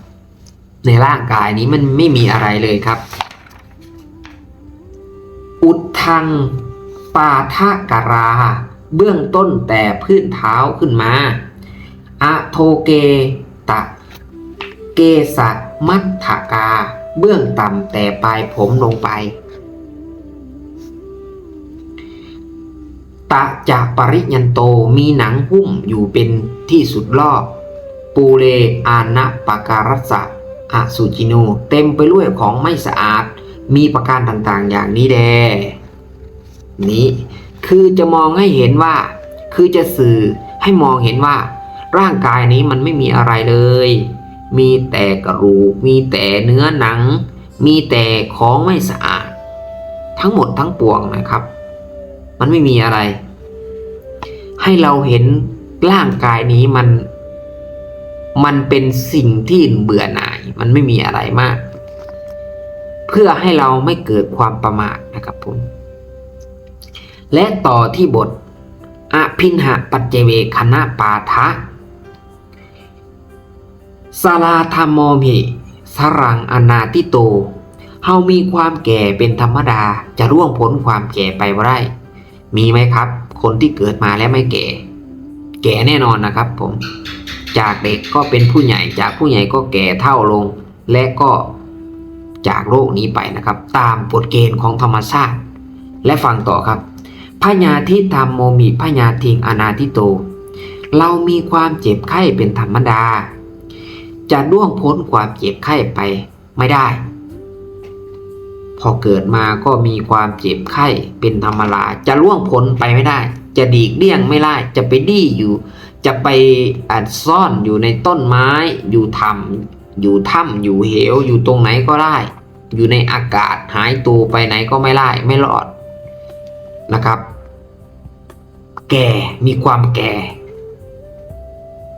ในร่างกายนี้มันไม่มีอะไรเลยครับ อุทธังปาทะกรา เบื้องต้นแต่พื้นเท้าขึ้นมา อโทเกตะ เกสะมัทธกา เบื้องต่ำแต่ปลายผมลงไป ตะจะปริยันโต มีหนังหุ้มอยู่เป็นที่สุดรอบ ปูเรอานะปาการัสสะ อสุจิโน เต็มไปด้วยของไม่สะอาด มีประการต่างๆ อย่างนี้แล นี้ คือจะมองให้เห็นว่า คือจะสื่อให้มองเห็นว่า ร่างกายนี้มันไม่มีอะไรเลย มีแต่กระดูก มีแต่เนื้อหนัง มีแต่ของไม่สะอาด ทั้งหมดทั้งปวงนะครับ มันไม่มีอะไร ให้เราเห็นร่างกายนี้มัน มันเป็นสิ่งที่เบื่อหน่าย มันไม่มีอะไรมาก เพื่อให้เราไม่เกิดความประมาทนะครับผม และต่อที่บท อภินหะปัจเจเวคณะปาทะ สาราธรรมโมหิสรังอนาทิโต เฮามีความแก่เป็นธรรมดา จะล่วงพ้นความแก่ไปบ่ได้ มีไหมครับ คนที่เกิดมาแล้วไม่แก่ แก่แน่นอนนะครับผม จากเด็กก็เป็นผู้ใหญ่ จากผู้ใหญ่ก็แก่เฒ่าลง และก็จากโลกนี้ไปนะครับ ตามกฎเกณฑ์ของธรรมชาติ และฟังต่อครับ พยาธิธรรมโมหิพยาธิงอนาทิโต เรามีความเจ็บไข้เป็นธรรมดา จะล่วงพ้นความเจ็บไข้ไปไม่ได้ พอเกิดมาก็มีความเจ็บไข้เป็นธรรมดา จะล่วงพ้นไปไม่ได้ จะดีกเลี่ยงไม่ได้ จะไปดี้อยู่ จะไปอัดซ่อนอยู่ในต้นไม้ อยู่ถ้ำ อยู่ถ้ำ อยู่เหว อยู่ตรงไหนก็ได้ อยู่ในอากาศ หายตัวไปไหนก็ไม่ได้ ไม่รอดนะครับ แก่ มีความแก่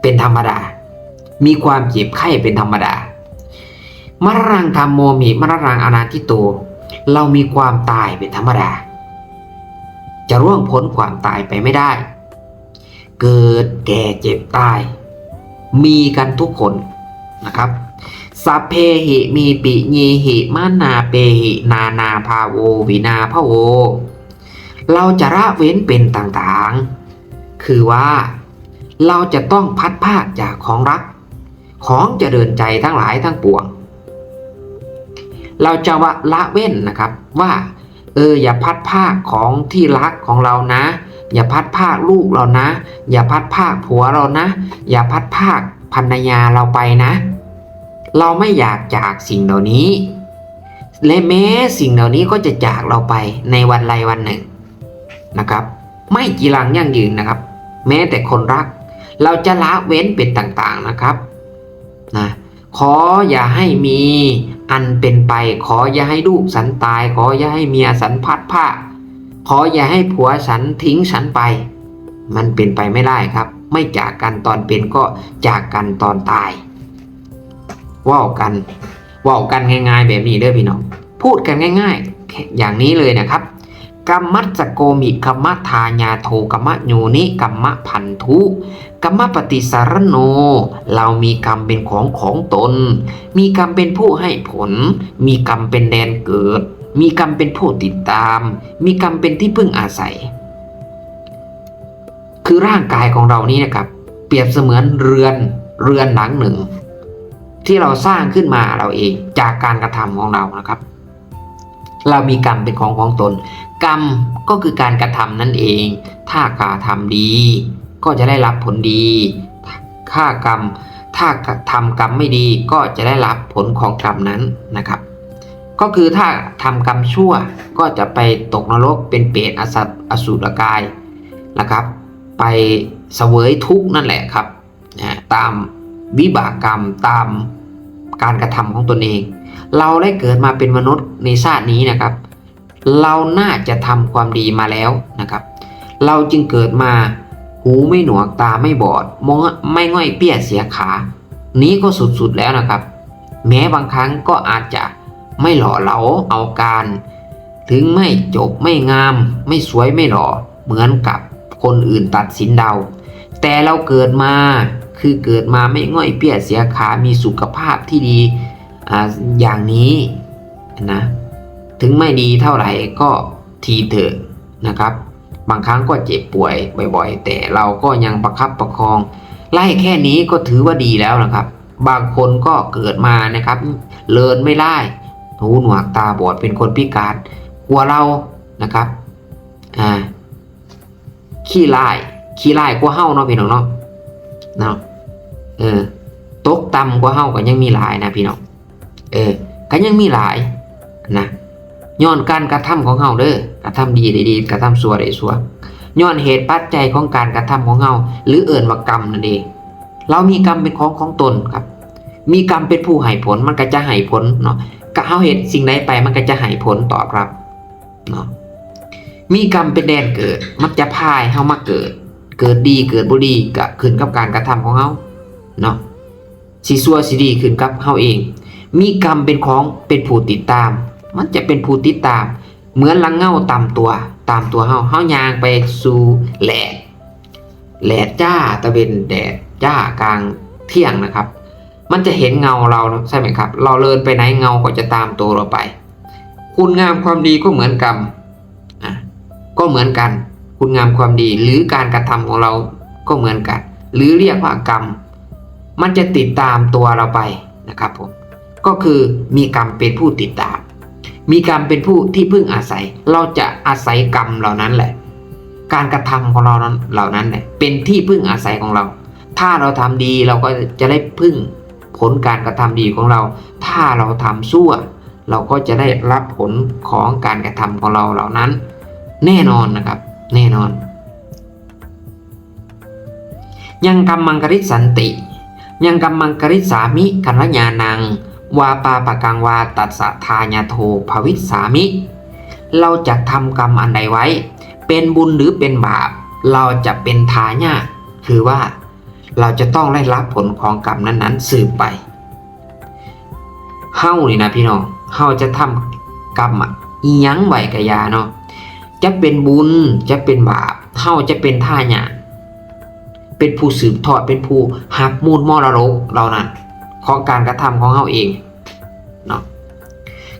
เป็นธรรมดา มีความเจ็บไข้เป็นธรรมดา มรณังธรรมโมหิ มรณังอนาทิโต เรามีความตายเป็นธรรมดา จะล่วงพ้นความตายไปไม่ได้ เกิด แก่ เจ็บ ตาย มีกันทุกคนนะครับ สัพเพหิ มีปิ เยหิ มานาเปหิ นานาภาโว วินาภโว เราจะละเว้นเป็นต่างๆ คือว่า เราจะต้องพลัดพรากจากของรัก ของเจริญใจทั้งหลายทั้งปวง เราจะว่าละเว้นนะครับ ว่า เออ อย่าพลัดพรากของที่รักของเรานะ อย่าพลัดพรากลูกเรานะ อย่าพลัดพรากผัวเรานะ อย่าพลัดพรากภรรยาเราไปนะ เราไม่อยากจากสิ่งเหล่านี้ และแม้สิ่งเหล่านี้ก็จะจากเราไปในวันใดวันหนึ่งนะครับ ไม่จีรังยั่งยืนนะครับ แม้แต่คนรัก เราจะละเว้นเป็นต่างๆนะครับ นะ ขออย่าให้มีอันเป็นไป ขออย่าให้ลูกฉันตาย ขออย่าให้เมียฉันพลัดพราก ขออย่าให้ผัวฉันทิ้งฉันไป มันเป็นไปไม่ได้ครับ ไม่จากกันตอนเป็นก็จากกันตอนตาย เว้ากัน เว้ากันง่ายๆแบบนี้เด้อพี่น้อง พูดกันง่ายๆ อย่างนี้เลยนะครับ กรรมัสสโกมิ กรรมทายาโท กรรมโยนิ กรรมพันธุ กรรมปฏิสารโน เรามีกรรมเป็นของของตน มีกรรมเป็นผู้ให้ผล มีกรรมเป็นแดนเกิด มีกรรมเป็นผู้ติดตาม มีกรรมเป็นที่พึ่งอาศัย คือร่างกายของเรานี้นะครับ เปรียบเสมือนเรือน เรือนหลังหนึ่ง ที่เราสร้างขึ้นมาเราเองจากการกระทำของเรานะครับ เรามีกรรมเป็นของของตน กรรมก็คือการกระทำนั่นเอง ถ้ากระทำดี ก็จะได้รับผลดี ถ้ากรรม ถ้ากระทำกรรมไม่ดี ก็จะได้รับผลของกรรมนั้นนะครับ ก็คือถ้าทำกรรมชั่วก็จะไปตกนรกเป็นเปรตอสัตอสุรกายนะครับ ไปเสวยทุกข์นั่นแหละครับนะตามวิบากกรรมตามการกระทำของตนเอง เราได้เกิดมาเป็นมนุษย์ในชาตินี้นะครับ เราน่าจะทำความดีมาแล้วนะครับ เราจึงเกิดมาหูไม่หนวกตาไม่บอดไม่ง่อยเปี้ยเสียขา นี้ก็สุดๆแล้วนะครับ แม้บางครั้งก็อาจจะไม่หล่อเหลาเอาการ ถึงไม่จบไม่งาม ไม่สวยไม่หล่อเหมือนกับคนอื่นตัดสินเรา แต่เราเกิดมาคือเกิดมาไม่ง่อยเปี้ยเสียขามีสุขภาพที่ดีอ่าอย่างนี้นะถึงไม่ดีเท่าไหร่ก็ทีเถอะนะครับ บางครั้งก็เจ็บป่วยบ่อยๆ แต่เราก็ยังประคับประคองไล่แค่นี้ก็ถือว่าดีแล้วนะครับ บางคนก็เกิดมานะครับเลินไม่ได้หูหนวกตาบอดเป็นคนพิการกว่าเรานะครับอ่าขี้ร้ายขี้ร้ายกว่าเฮาเนาะพี่น้องเนาะเนาะเออตกต่ำกว่าเฮาก็ยังมีหลายนะพี่น้องเออก็ยังมีหลายนะย้อนการกระทำของเฮาเด้อกระทำดีได้ดีกระทำชั่วได้ชั่วย้อนเหตุปัจจัยของการกระทำของเฮาหรือเอิ้นว่ากรรมนั่นเอง เรามีกรรมเป็นของของตนครับ มีกรรมเป็นผู้ให้ผลมันก็จะให้ผลเนาะก็เฮาเฮ็ดสิ่งใดไปมันก็จะให้ผลตอบรับเนาะมีกรรมเป็นแดนเกิดมันจะพาให้เฮามาเกิด เกิดดีเกิดบ่ดีก็ขึ้นกับการกระทำของเฮาเนาะสิชั่วสิดีขึ้นกับเฮาเอง มีกรรมเป็นของเป็นผู้ติดตาม มันจะเป็นผู้ติดตาม เหมือนละเงาตามตัวตามตัวเฮาเฮาย่างไปสู่แดดแดดจ้าตะเวนแดดจ้ากลางเที่ยงนะครับ มันจะเห็นเงาเราใช่ไหมครับ เราเดินไปไหนเงาก็จะตามตัวเราไป คุณงามความดีก็เหมือนกรรมอ่ะก็เหมือนกัน คุณงามความดีหรือการกระทำของเราก็เหมือนกัน หรือเรียกว่ากรรม มันจะติดตามตัวเราไปนะครับผมก็คือมีกรรมเป็นผู้ติดตาม มีกรรมเป็นผู้ที่พึ่งอาศัย เราจะอาศัยกรรมเหล่านั้นแหละ การกระทำของเรานั้นเหล่านั้นเนี่ยเป็นที่พึ่งอาศัยของเรา ถ้าเราทำดีเราก็จะได้พึ่งผลการกระทำดีของเรา ถ้าเราทำชั่ว เราก็จะได้รับผลของการกระทำของเราเหล่านั้น แน่นอนนะครับ แน่นอน ยังกัมมังกริสสันติ ยังกัมมังกริสสามิ กัลยาณัง วาปาปกังวาตัสสะทายาโทภวิสสามิ เราจะทำกรรมอันใดไว้ เป็นบุญหรือเป็นบาป เราจะเป็นทายาทคือว่า เราจะต้องได้รับผลของกรรมนั้นๆสืบไป เฮานี่นะพี่น้อง เฮาจะทำกรรมอะอีหยังไว้กะยาเนาะ จะเป็นบุญ จะเป็นบาป เฮาจะเป็นทายาท เป็นผู้สืบทอด เป็นผู้รับมูลมรดกเหล่านั้น ของการกระทำของเฮาเองเนาะ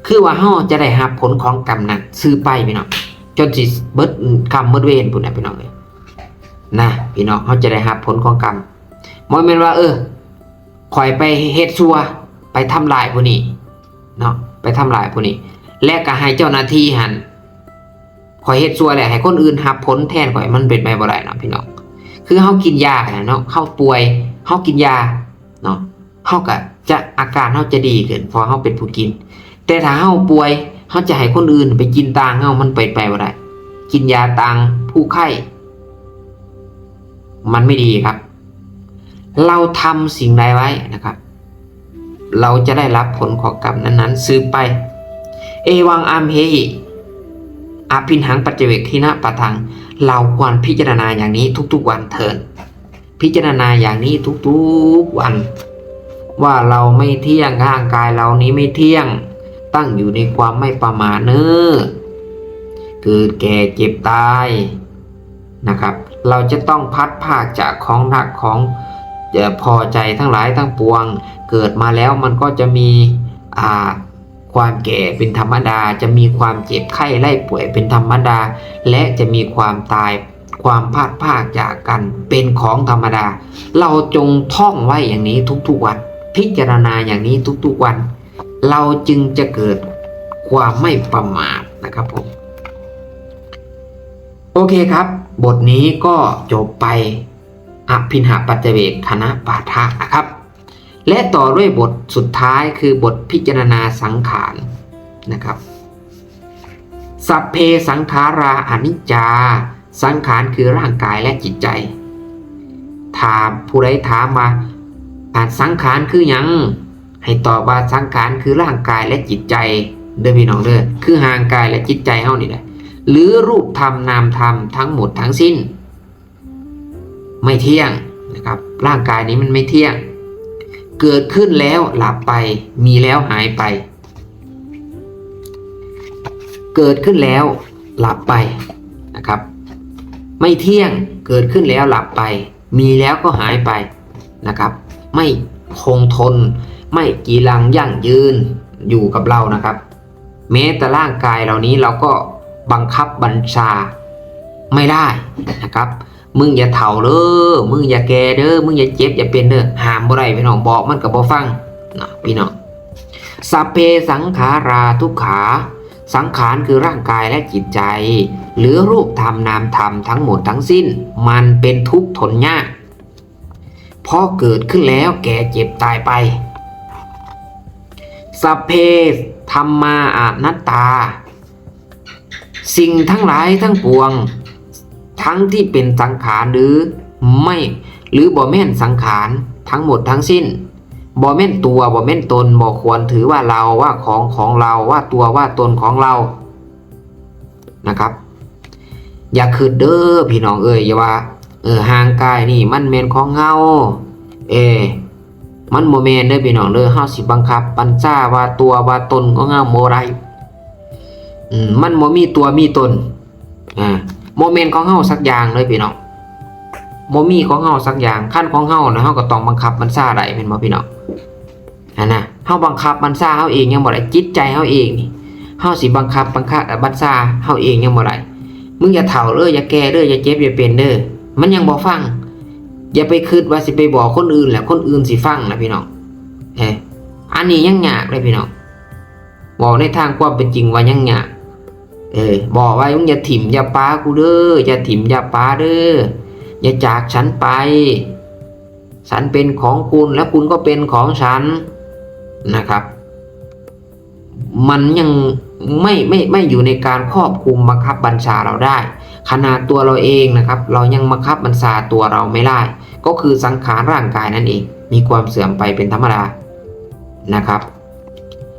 คือว่าเฮาจะได้รับผลของกรรมนั้นสืบไปพี่น้อง จนสิเบิดกรรมเบิดเวรพุ้นนะพี่น้องเอ้ย นะพี่น้อง เฮาจะได้รับผลของกรรม บ่แม่นว่า เออ ข่อยไปเฮ็ดชั่ว ไปทำร้ายผู้นี้เนาะ ไปทำร้ายผู้นี้ และก็ให้เจ้าหน้าที่หั่น ข่อยเฮ็ดชั่วแล้วให้คนอื่นรับผลแทนข่อย มันเป็นไปบ่ได้เนาะพี่น้อง คือเฮากินยาน่ะเนาะ เฮาป่วย เฮากินยาเนาะ เฮาก็จะอาการเฮาจะดีขึ้น เพราะเฮาเป็นผู้กิน แต่ถ้าเฮาป่วย เฮาจะให้คนอื่นไปกินต่างเฮา มันเป็นไปบ่ได้ กินยาต่างผู้ไข้ มันไม่ดีครับ เราทำสิ่งใดไว้นะครับ เราจะได้รับผลของกรรมนั้นๆสืบไป เอวังอัมเหหิ อภินหังปัจจเวกขินะปะทัง เราควรพิจารณาอย่างนี้ทุกๆวันเถิด พิจารณาอย่างนี้ทุกๆวัน ว่าเราไม่เที่ยง ร่างกายเรานี้ไม่เที่ยง ตั้งอยู่ในความไม่ประมาทเนอ เกิดแก่เจ็บตายนะครับ เราจะต้องพลัดพรากจากของรักของเอ่อพอใจทั้งหลายทั้งปวง เกิดมาแล้วมันก็จะมีอ่าความแก่เป็นธรรมดา จะมีความเจ็บไข้ได้ป่วยเป็นธรรมดา และจะมีความตาย ความพลัดพรากจากกันเป็นของธรรมดา เราจงท่องไว้อย่างนี้ทุกๆวัน พิจารณาอย่างนี้ทุกๆวัน เราจึงจะเกิดความไม่ประมาทนะครับผม โอเคครับ บทนี้ก็จบไป อภินหปัจจเวกขณปาฐะนะครับ และต่อด้วยบทสุดท้ายคือบทพิจารณาสังขาร นะครับ สัพเพสังขาราอนิจจา สังขารคือร่างกายและจิตใจ ถามผู้ใดถามว่า อ่า สังขารคือหยัง ให้ตอบว่าสังขารคือร่างกายและจิตใจ เด้อพี่น้องเด้อ คือร่างกายและจิตใจเฮานี่แหละ หรือรูปธรรมนามธรรมทั้งหมดทั้งสิ้น ไม่เที่ยงนะครับ ร่างกายนี้มันไม่เที่ยง เกิดขึ้นแล้วหลับไป มีแล้วหายไป เกิดขึ้นแล้วหลับไปนะครับ ไม่เที่ยง เกิดขึ้นแล้วหลับไป มีแล้วก็หายไปนะครับ ไม่คงทน ไม่จีรังยั่งยืนอยู่กับเรานะครับ แม้แต่ร่างกายเหล่านี้เราก็บังคับบัญชาไม่ได้นะครับ มึงอย่าเฒ่าเด้อ มึงอย่าแก่เด้อ มึงอย่าเจ็บอย่าเป็นเด้อ ห้ามบ่ได้พี่น้อง บอกมันก็บ่ฟังนะพี่น้อง สัพเพสังขาราทุกขา สังขารคือร่างกายและจิตใจ หรือรูปธรรมนามธรรมทั้งหมดทั้งสิ้น มันเป็นทุกข์ทนยาก เพราะเกิดขึ้นแล้วแก่เจ็บตายไป สัพเพธัมมาอนัตตา สิ่งทั้งหลายทั้งปวง ทั้งที่เป็นสังขารหรือไม่ หรือบ่แม่นสังขารทั้งหมดทั้งสิ้น บ่แม่นตัว บ่แม่นตน บ่ควรถือว่าเรา ว่าของของเรา ว่าตัว ว่าตนของเรา นะครับ อย่าคิดเด้อพี่น้องเอ้ย อย่าว่า เออ ร่างกายนี่มันแม่นของเฮา เออ มันบ่แม่นเด้อพี่น้องเด้อ เฮาสิบังคับบัญชาว่าตัวว่าตนของเฮาบ่ได้ อืม มันบ่มีตัวมีตน อ่า บ่แม่นของเฮาสักอย่างเลยพี่น้อง บ่มีของเฮาสักอย่าง คันของเฮานะ เฮาก็ต้องบังคับบัญชาได้แม่นบ่พี่น้อง หั่นนะ เฮาบังคับบัญชาเฮาเองยังบ่ได้ จิตใจเฮาเองนี่ เฮาสิบังคับบังคับบัญชาเฮาเองยังบ่ได้ มึงอย่าเฒ่าเด้อ อย่าแก่เด้อ อย่าเจ็บอย่าเป็นเด้อ มันยังบ่ฟัง อย่าไปคิดว่าสิไปบอกคนอื่นแหละ คนอื่นสิฟังนะพี่น้อง เอ้ย อันนี้ยังยากเลยพี่น้อง บอกในทางความเป็นจริงว่ายังยาก เออ บอกว่ามึงอย่าถิ่มอย่าปากูเด้อ อย่าถิ่มอย่าปาเด้อ อย่าจากฉันไป ฉันเป็นของคุณและคุณก็เป็นของฉันนะครับ มันยังไม่ไม่ไม่อยู่ในการควบคุมบังคับบัญชาเราได้ ขนาดตัวเราเองนะครับ เรายังบังคับบัญชาตัวเราไม่ได้ ก็คือสังขารร่างกายนั่นเอง มีความเสื่อมไปเป็นธรรมดานะครับ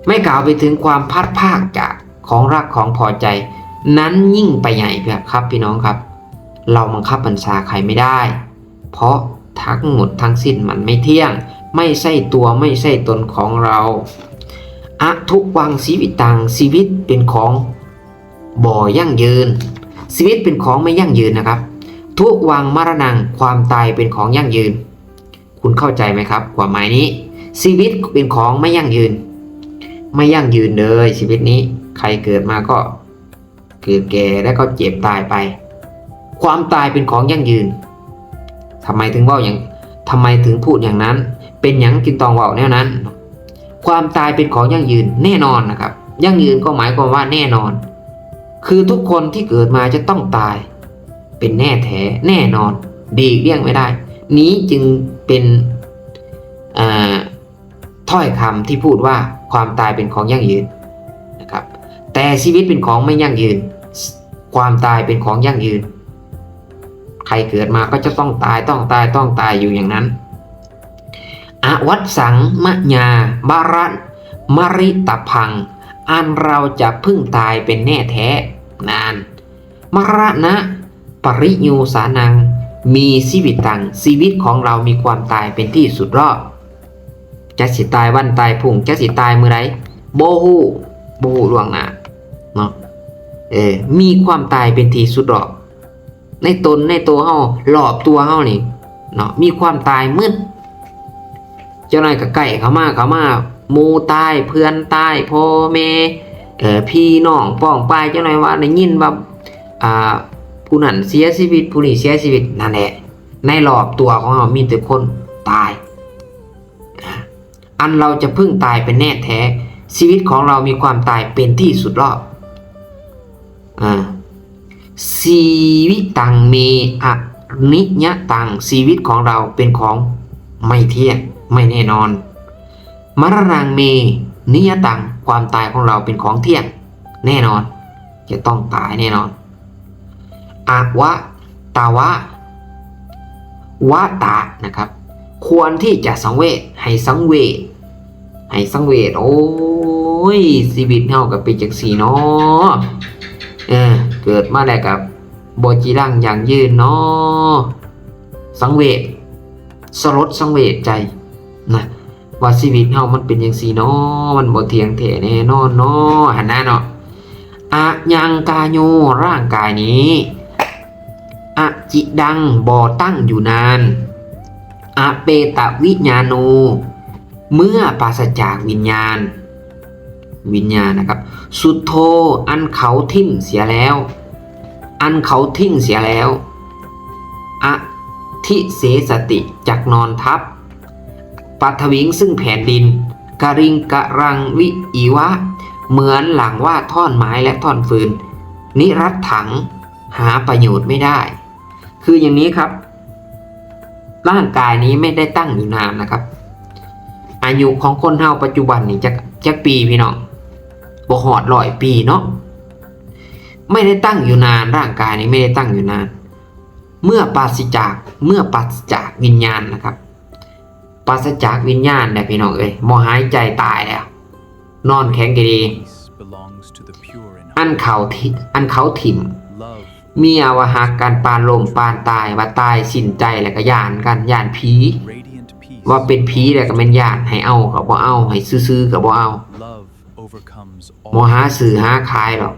ไม่กล่าวไปถึงความพลัดพรากจากของรักของพอใจ นั้นยิ่งไปใหญ่ครับพี่น้องครับ เราบังคับบัญชาใครไม่ได้ เพราะทั้งหมดทั้งสิ้นมันไม่เที่ยง ไม่ใช่ตัวไม่ใช่ตนของเรา อทุวังชีวิตัง ชีวิตเป็นของบ่ยั่งยืน ชีวิตเป็นของไม่ยั่งยืนนะครับ ทุวังมรณัง ความตายเป็นของยั่งยืน คุณเข้าใจไหมครับ ความหมายนี้ ชีวิตเป็นของไม่ยั่งยืน ไม่ยั่งยืนเลย ชีวิตนี้ ใครเกิดมาก็เกิดแก่แล้วก็เจ็บตายไป ความตายเป็นของยั่งยืน ทำไมถึงเว้าอย่าง ทำไมถึงพูดอย่างนั้น เป็นหยังจึงต้องเว้าแนวนั้น ความตายเป็นของยั่งยืนแน่นอนนะครับ ยั่งยืนก็หมายความว่าแน่นอน คือทุกคนที่เกิดมาจะต้องตาย เป็นแน่แท้แน่นอน หลีกเลี่ยงไม่ได้ นี้จึงเป็น อ่า ถ้อยคำที่พูดว่าความตายเป็นของยั่งยืนนะครับ แต่ชีวิตเป็นของไม่ยั่งยืน ความตายเป็นของยั่งยืน ใครเกิดมาก็จะต้องตาย ต้องตาย ต้องตายอยู่อย่างนั้น อวัสสังมะญาบารัตมริตพัง อันเราจะพึ่งตายเป็นแน่แท้ นาน มรณะปริโยสานัง มีชีวิตตัง ชีวิตของเรามีความตายเป็นที่สุดรอบ จะสิตายวันตายพรุ่ง จะสิตายมื้อใด บ่ฮู้ บ่ฮู้ล่วงหน้า เนาะ เออ มีความตายเป็นที่สุดรอบ ในตนในตัวเฮา รอบตัวเฮานี่ เนาะ มีความตายหมด เจ้าหน่อยก็ใกล้เข้ามา เข้ามา หมู่ตาย เพื่อนตาย พ่อแม่ เอ่อ พี่น้อง ป้องปาย เจ้าหน่อยว่าได้ยินว่า อ่า ผู้นั้นเสียชีวิต ผู้นี้เสียชีวิต นั่นแหละ ในรอบตัวของเฮามีแต่คนตาย อันเราจะพึ่งตายเป็นแน่แท้ ชีวิตของเรามีความตายเป็นที่สุดรอบ อ่า ชีวิตังเมอนิยตัง ชีวิตของเราเป็นของไม่เที่ยง ไม่แน่นอน มรณังเม นิยตัง ความตายของเราเป็นของเที่ยงแน่นอน จะต้องตายแน่นอน อวะตะวะ วะตะนะครับ ควรที่จะสังเวช ให้สังเวช ให้สังเวช โอ้ย ชีวิตเฮาก็เป็นจังซี่เนาะ เออ เกิดมาแล้วก็บ่จีรังยั่งยืนเนาะ สังเวช สลดสังเวชใจนะ ว่าชีวิตเฮามันเป็นจังซี่เนาะ มันบ่เที่ยงแท้แน่นอนเนาะ หั่นนะเนาะ อะยังกาโย ร่างกายนี้ อะจิดัง บ่ตั้งอยู่นาน อะเปตะวิญญาโน เมื่อปราศจากวิญญาณ วิญญาณนะครับ สุโท อันเขาทิ่มเสียแล้ว อันเขาทิ้งเสียแล้ว อธิเสสติ จักนอนทับ ปัทวิง ซึ่งแผ่นดิน กริงกรังวิอิวะ เหมือนหลังว่าท่อนไม้และท่อนฟืน นิรัตถัง หาประโยชน์ไม่ได้ คืออย่างนี้ครับ ร่างกายนี้ไม่ได้ตั้งอยู่นานนะครับ อายุของคนเฮาปัจจุบันนี่จักจักปีพี่น้อง บ่ฮอดร้อยปีเนาะ ไม่ได้ตั้งอยู่นาน ร่างกายนี้ไม่ได้ตั้งอยู่นาน เมื่อปราศจาก เมื่อปราศจากวิญญาณนะครับ ปราศจากวิญญาณเนี่ยพี่น้องเอ้ย บ่หายใจตายแล้ว นอนแข็งกะดี Peace belongs to the pure in อัน heart. เขาทิ อันเขาถิ่ม Love เมียว่าฮักกันปานล้มปานตาย ว่าตายสิ้นใจแล้วก็ย้านกัน ย้านผี Radiant peace ว่าเป็นผีแล้วก็แม่นย้าน ให้เอาก็บ่เอา ให้ซื่อๆก็บ่เอา Love overcomes all. บ่หาซื้อหาขายหรอก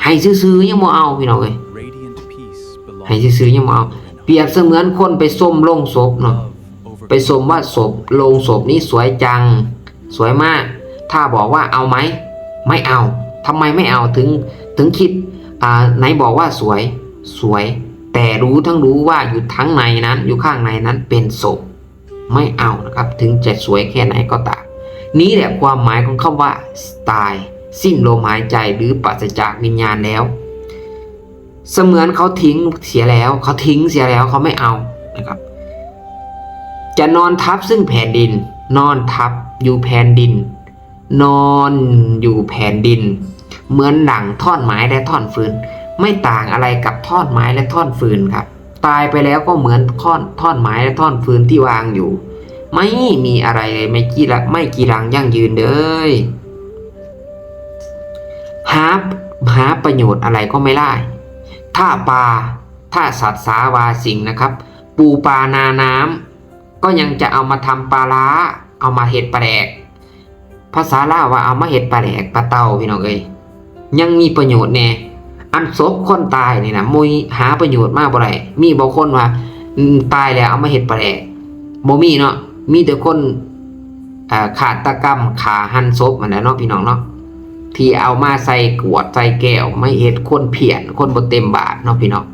ให้ซื่อๆยังบ่เอาพี่น้องเอ้ย Radiant peace belongs ให้ซื่อๆยังบ่เอา to the pure in heart. เปรียบเสมือนคนไปชมโลงศพเนาะ Love overcomes ไปชมว่าศพ โลงศพนี้สวยจัง สวยมาก ถ้าบอกว่าเอาไหม ไม่เอา ทำไมไม่เอา ถึง ถึงคิด อ่า ไหนบอกว่าสวย สวย แต่รู้ทั้งรู้ว่าอยู่ทั้งในนั้น อยู่ข้างในนั้นเป็นศพ ไม่เอานะครับ ถึงจะสวยแค่ไหนก็ตาม นี่แหละความหมายของคำว่าตาย สิ้นลมหายใจหรือปราศจากวิญญาณแล้ว เสมือนเขาทิ้งเสียแล้ว เขาทิ้งเสียแล้ว เขาไม่เอานะครับ จะนอนทับซึ่งแผ่นดิน นอนทับอยู่แผ่นดิน นอนอยู่แผ่นดิน เหมือนดั่งท่อนไม้และท่อนฟืน ไม่ต่างอะไรกับท่อนไม้และท่อนฟืนครับ ตายไปแล้วก็เหมือนท่อน ท่อนไม้และท่อนฟืนที่วางอยู่ ไม่มีอะไรเลย ไม่จีรัง ไม่จีรังยั่งยืนเลย หา หาประโยชน์อะไรก็ไม่ได้ ถ้าปลา ถ้าสัตว์สาวาสิ่งนะครับ ปูปลานาน้ำ ก็ยังจะเอามาทำปลาร้า เอามาเฮ็ดปลาแดก ภาษาลาวว่าเอามาเฮ็ดปลาแดกปลาเต่าพี่น้องเอ้ย ยังมีประโยชน์แน่ อันศพคนตายนี่นะ มุยหาประโยชน์มาบ่ได้ มีบ่คนว่า อืม ตายแล้วเอามาเฮ็ดปลาแดก บ่มีเนาะ มีแต่คน อ่า ฆาตกรรม ฆ่าหั่นศพนั่นแหละเนาะพี่น้องเนาะ ที่เอามาใส่ขวดใส่แก้ว มาเฮ็ดคนเพี้ยน คนบ่เต็มบาทเนาะพี่น้อง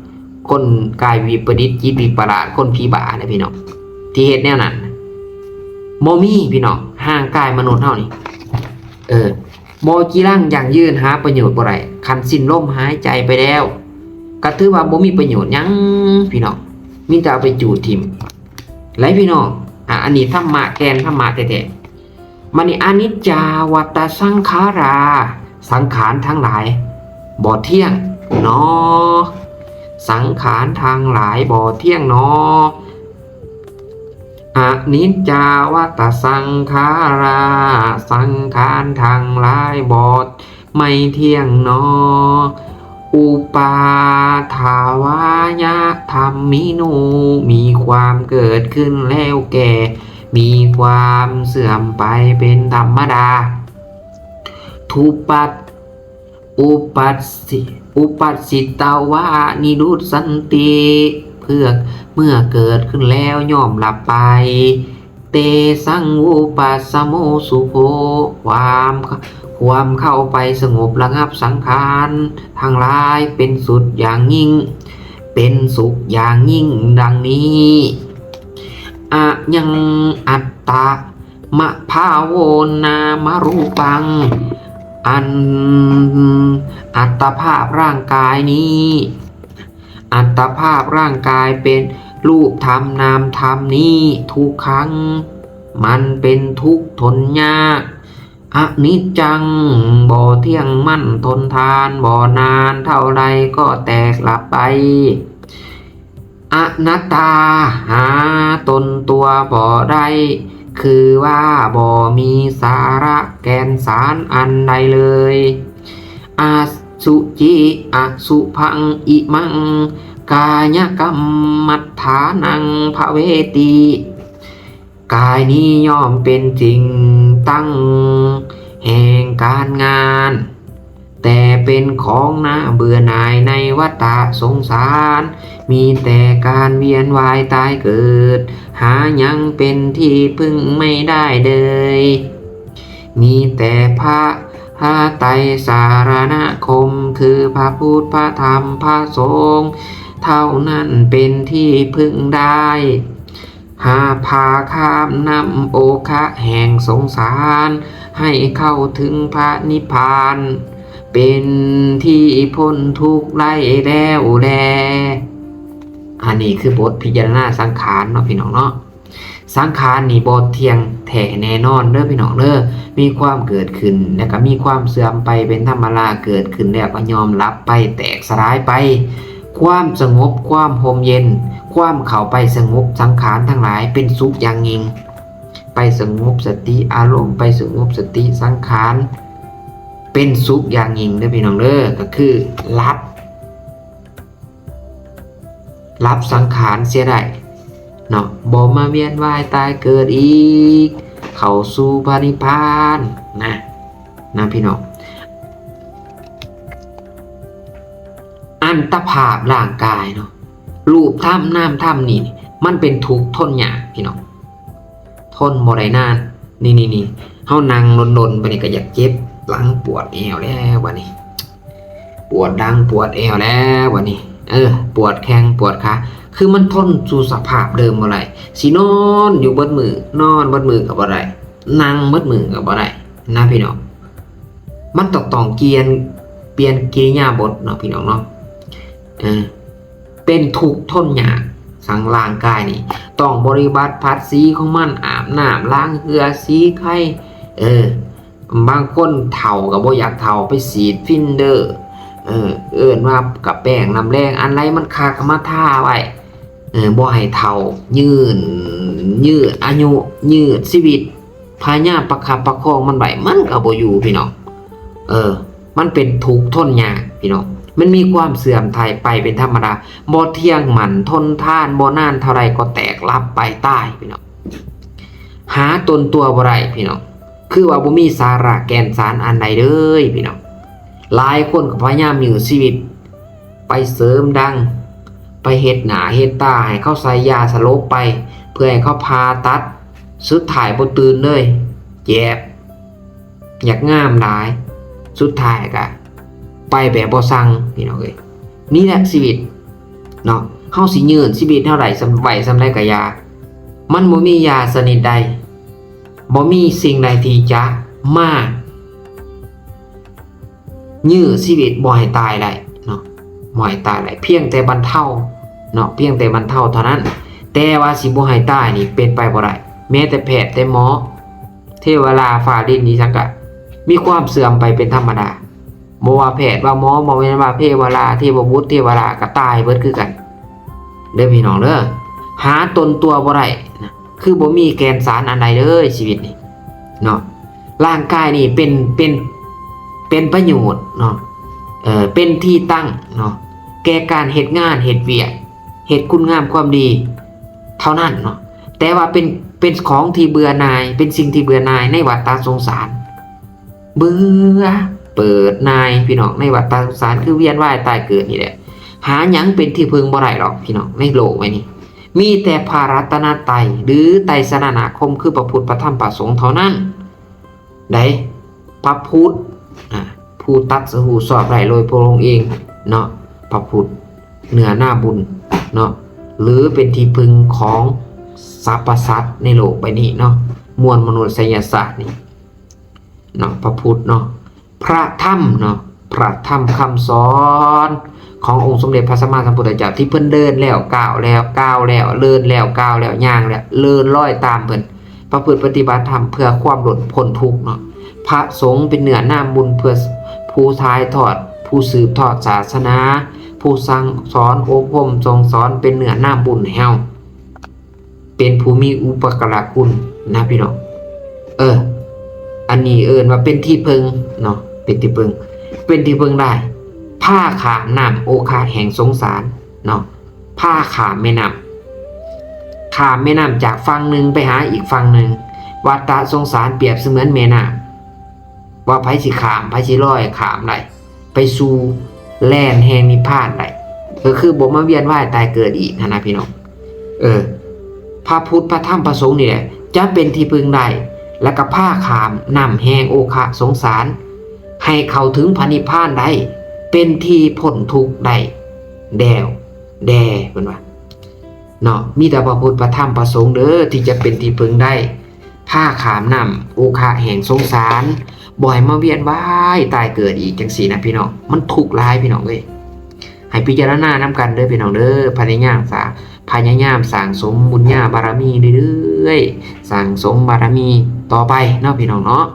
คนกายวิปริตจิตวิปลาส คนผีบ้านะพี่น้อง ที่เฮ็ดแนวนั้น บ่มีพี่น้อง ร่างกายมนุษย์เฮานี่ เออ บ่จีรังยั่งยืน หาประโยชน์บ่ได้ คันสิ้นลมหายใจไปแล้ว ก็ถือว่าบ่มีประโยชน์หยังพี่น้อง มีแต่เอาไปจูดถิ่ม ไหลพี่น้อง อ่ะ อันนี้ธรรมะ แก่นธรรมะแท้ๆ บัดนี้ อนิจจาวัตตสังขารา สังขารทั้งหลายบ่เที่ยงหนอ สังขารทั้งหลายบ่เที่ยงหนอ อนิจจาวัตตสังขารา สังขารทั้งหลายบ่ไม่เที่ยงหนอ อุปาทวายะธัมมิโน มีความเกิดขึ้นแล้วแก่ มีความเสื่อมไปเป็นธรรมดา ทุปัต อุปัสสิ อุปัสสิตวานิรุสสันติ เพื่อ เมื่อเกิดขึ้นแล้วย่อมดับไป เตสังวุปัสสโมสุโข ความ ความเข้าไปสงบระงับสังขารทั้งหลายเป็นสุดอย่างยิ่ง เป็นสุขอย่างยิ่งดังนี้ อะยังอัตตะ มะภาโวนามรูปัง อันอัตภาพร่างกายนี้ อัตภาพร่างกายเป็นรูปธรรมนามธรรมนี้ ทุกขัง มันเป็นทุกข์ทนยาก อนิจจัง บ่เที่ยงมั่นทนทาน บ่นานเท่าใดก็แตกลับไป อนัตตา หาตนตัวบ่ได้ คือว่าบ่มีสาระแก่นสารอันใดเลย อสุจิ อสุภัง อิมัง กายกรรมัฏฐานัง ภเวติ กายนี้ย่อมเป็นสิ่งตั้งแห่งการงาน แต่เป็นของน่าเบื่อหน่ายในวัฏสงสาร มีแต่การเวียนว่ายตายเกิด หายังเป็นที่พึ่งไม่ได้เลย มีแต่พระ พระไตรสรณคม คือพระพุทธ พระธรรม พระสงฆ์ เท่านั้นเป็นที่พึ่งได้ หาพาข้ามน้ำโอคะแห่งสงสาร ให้เข้าถึงพระนิพพาน เป็นที่พ้นทุกข์ได้แล้วแล อันนี้คือบทพิจารณาสังขารเนาะพี่น้องเนาะ สังขารนี่บ่เที่ยงแท้แน่นอนเด้อพี่น้องเด้อ มีความเกิดขึ้น แล้วก็มีความเสื่อมไปเป็นธรรมดา เกิดขึ้นแล้วก็ย่อมดับไปแตกสลายไป ความสงบ ความห่มเย็น ความเข้าไปสงบสังขารทั้งหลายเป็นสุขอย่างยิ่ง ไปสงบสติอารมณ์ ไปสงบสติสังขาร เป็นสุขอย่างยิ่งเด้อพี่น้องเด้อ ก็คือหลับ หลับสังขารเสียได้เนาะ บ่มาเวียนว่ายตายเกิดอีก เข้าสู่พระนิพพานนะ นะพี่น้อง อัตภาพร่างกายเนาะ รูปธรรมนามธรรมนี่ มันเป็นทุกข์ทนยากพี่น้อง ทนบ่ได้นาน นี่นี่นี่ เฮานั่งดนๆไปนี่ก็อยากเจ็บหลัง ปวดแอวแล้วบัดนี้ ปวดหลังปวดแอวแล้วบัดนี้ เออ ปวดแข้งปวดขา คือมันทนสู่สภาพเดิมบ่ได้ สินอนอยู่เบิดมื้อ นอนเบิดมื้อก็บ่ได้ นั่งเบิดมื้อก็บ่ได้นะพี่น้อง มันต้องต้องเปลี่ยน เปลี่ยนกิริยาบทเนาะพี่น้องเนาะ เออ เป็นทุกข์ทนยากสังร่างกายนี่ ต้องบริบัติผัดสีของมัน อาบน้ำล้างเหื่อสีไข้ เออ บางคนเฒ่าก็บ่อยากเฒ่า ไปฉีดฟิลเลอร์ เออ เอิ้นว่ากับแป้งน้ำแรง อันใดมันคักก็มาทาไว้ เออ บ่ให้เฒ่า ยืน ยืดอายุ ยืดชีวิต พยายามประคับประคองมันไว้ มันก็บ่อยู่พี่น้อง เออ มันเป็นทุกข์ทนยากพี่น้อง มันมีความเสื่อมถอยไปเป็นธรรมดา บ่เที่ยงมั่นทนทาน บ่นานเท่าใดก็แตกลับไปตายพี่น้อง หาตนตัวบ่ได้พี่น้อง คือว่าบ่มีสาระแก่นสารอันใดเลยพี่น้อง หลายคนก็พยายามยื้อชีวิต ไปเสริมดัง ไปเฮ็ดหน้าเฮ็ดตาให้เขาใส่ยาสลบไป เพื่อให้เขาผ่าตัด สุดท้ายบ่ตื่นเลย เจ็บ อยากงามหลาย สุดท้ายก็ไปแบบบ่สั่งพี่น้องเอ้ย นี่แหละชีวิตเนาะ เฮาสิยื้อชีวิตเฮาได้ส่ำ ไว้ส่ำใดก็อย่า มันบ่มียาชนิดใด บ่มีสิ่งใดที่จะมายื้อชีวิตบ่ให้ตายได้เนาะ บ่ให้ตายได้ เพียงแต่บรรเทาเนาะ เพียงแต่บรรเทาเท่านั้น แต่ว่าสิบ่ให้ตายนี่เป็นไปบ่ได้ แม้แต่แพทย์แต่หมอ เทวดาฟ้าดินนี่สังกะมีความเสื่อมไปเป็นธรรมดา บ่ว่าแพทย์ว่าหมอ บ่แม่นว่าเทวดา เทพบุตร เทวดาก็ตายเบิดคือกัน เด้อพี่น้องเด้อ หาตนตัวบ่ได้นะ คือบ่มีแก่นสารอันใดเลยชีวิตนี่เนาะ ร่างกายนี่เป็น เป็น เป็นประโยชน์เนาะ เอ่อ เป็นที่ตั้งเนาะ แก่การเฮ็ดงาน เฮ็ดเวียก เฮ็ดคุณงามความดี เท่านั้นเนาะ แต่ว่าเป็น เป็นของที่เบื่อหน่าย เป็นสิ่งที่เบื่อหน่ายในวัฏฏะสงสาร เบื่อ เปิดหน่ายพี่น้อง ในวัฏฏะสงสาร คือเวียนว่ายตายเกิดนี่แหละ หาหยังเป็นที่พึ่งบ่ได้หรอกพี่น้อง ในโลกใบนี้ มีแต่พระรัตนตรัย หรือไตรสรณคม คือพระพุทธ พระธรรม พระสงฆ์เท่านั้น ใด พระพุทธ อ่า ผู้ตรัสรู้ชอบได้โดยพระองค์เองเนาะ พระพุทธ เนื้อนาบุญเนาะ หรือเป็นที่พึ่งของสรรพสัตว์ในโลกใบนี้เนาะ มวลมนุษยชาตินี่เนาะ พระพุทธเนาะ พระธรรมเนาะ พระธรรมคำสอนขององค์สมเด็จพระสัมมาสัมพุทธเจ้า ที่เพิ่นเดินแล้วก้าวแล้ว ก้าวแล้ว เดินแล้วก้าวแล้ว ย่างแล้ว เดินรอยตามเพิ่น ประพฤติปฏิบัติธรรมเพื่อความหลุดพ้นทุกข์เนาะ พระสงฆ์เป็นเนื้อน้ำบุญเพื่อผู้ถ่ายทอด ผู้สืบทอดศาสนา ผู้สั่งสอนอบรมสั่งสอนเป็นเนื้อน้ำบุญให้เฮา เป็นผู้มีอุปการะคุณนะพี่น้อง เออ อันนี้เอิ้นว่าเป็นที่พึ่งเนาะ เป็นที่พึ่ง เป็นที่พึ่งได้ พาข้ามน้ำโอคะแห่งสงสารเนาะ พาข้ามแม่น้ำ ข้ามแม่น้ำจากฝั่งหนึ่งไปหาอีกฝั่งหนึ่ง วัฏฏะสงสารเปรียบเสมือนแม่น้ำ ว่าไผสิข้าม ไผสิลอยข้ามได้ ไปสู่แดนแห่งนิพพานได้ ก็คือบ่มาเวียนว่ายตายเกิดอีกหั้นนะพี่น้อง เออ พระพุทธ พระธรรม พระสงฆ์นี่แหละ จะเป็นที่พึ่งได้ และก็พาข้ามน้ำแห่งโอคะสงสาร ให้เข้าถึงพระนิพพานได้ เป็นที่พ้นทุกข์ได้ แด่ว แด่ เพิ่นว่า เนาะ มีแต่พระพุทธ พระธรรม พระสงฆ์เด้อ ที่จะเป็นที่พึ่งได้ พาข้ามน้ำโอคะแห่งสงสาร บ่ให้มาเวียนว่ายตายเกิดอีกจังซี้นะพี่น้อง มันทุกข์หลายพี่น้องเอ้ย ให้พิจารณานำกันเด้อพี่น้องเด้อ พยายามสร้าง พยายามสร้างสมบุญญาบารมีเรื่อยๆ สร้างสมบารมีต่อไปเนาะพี่น้องเนาะ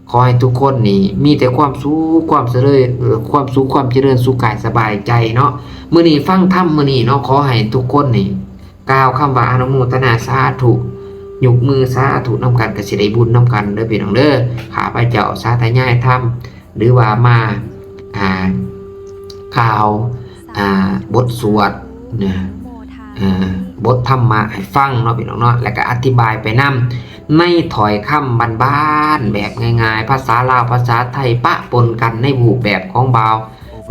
ขอให้ทุกคนนี่มีแต่ความสุข ความเจริญ เอ่อ ความสุข ความเจริญสุขกายสบายใจเนาะ มื้อนี้ฟังธรรมมื้อนี้เนาะ ขอให้ทุกคนนี่กล่าวคำว่าอนุโมทนาสาธุ ยกมือสาธุนำกัน ก็สิได้บุญนำกันเด้อพี่น้องเด้อ ข้าพเจ้าสาธยายธรรม หรือว่ามา อ่า กล่าว อ่า บทสวดนะ อ่า บทธรรมะให้ฟังเนาะพี่น้องเนาะ แล้วก็อธิบายไปนำในถ้อยคำบ้านๆ แบบง่ายๆ ภาษาลาว ภาษาไทยปะปนกันในรูปแบบของบ่าว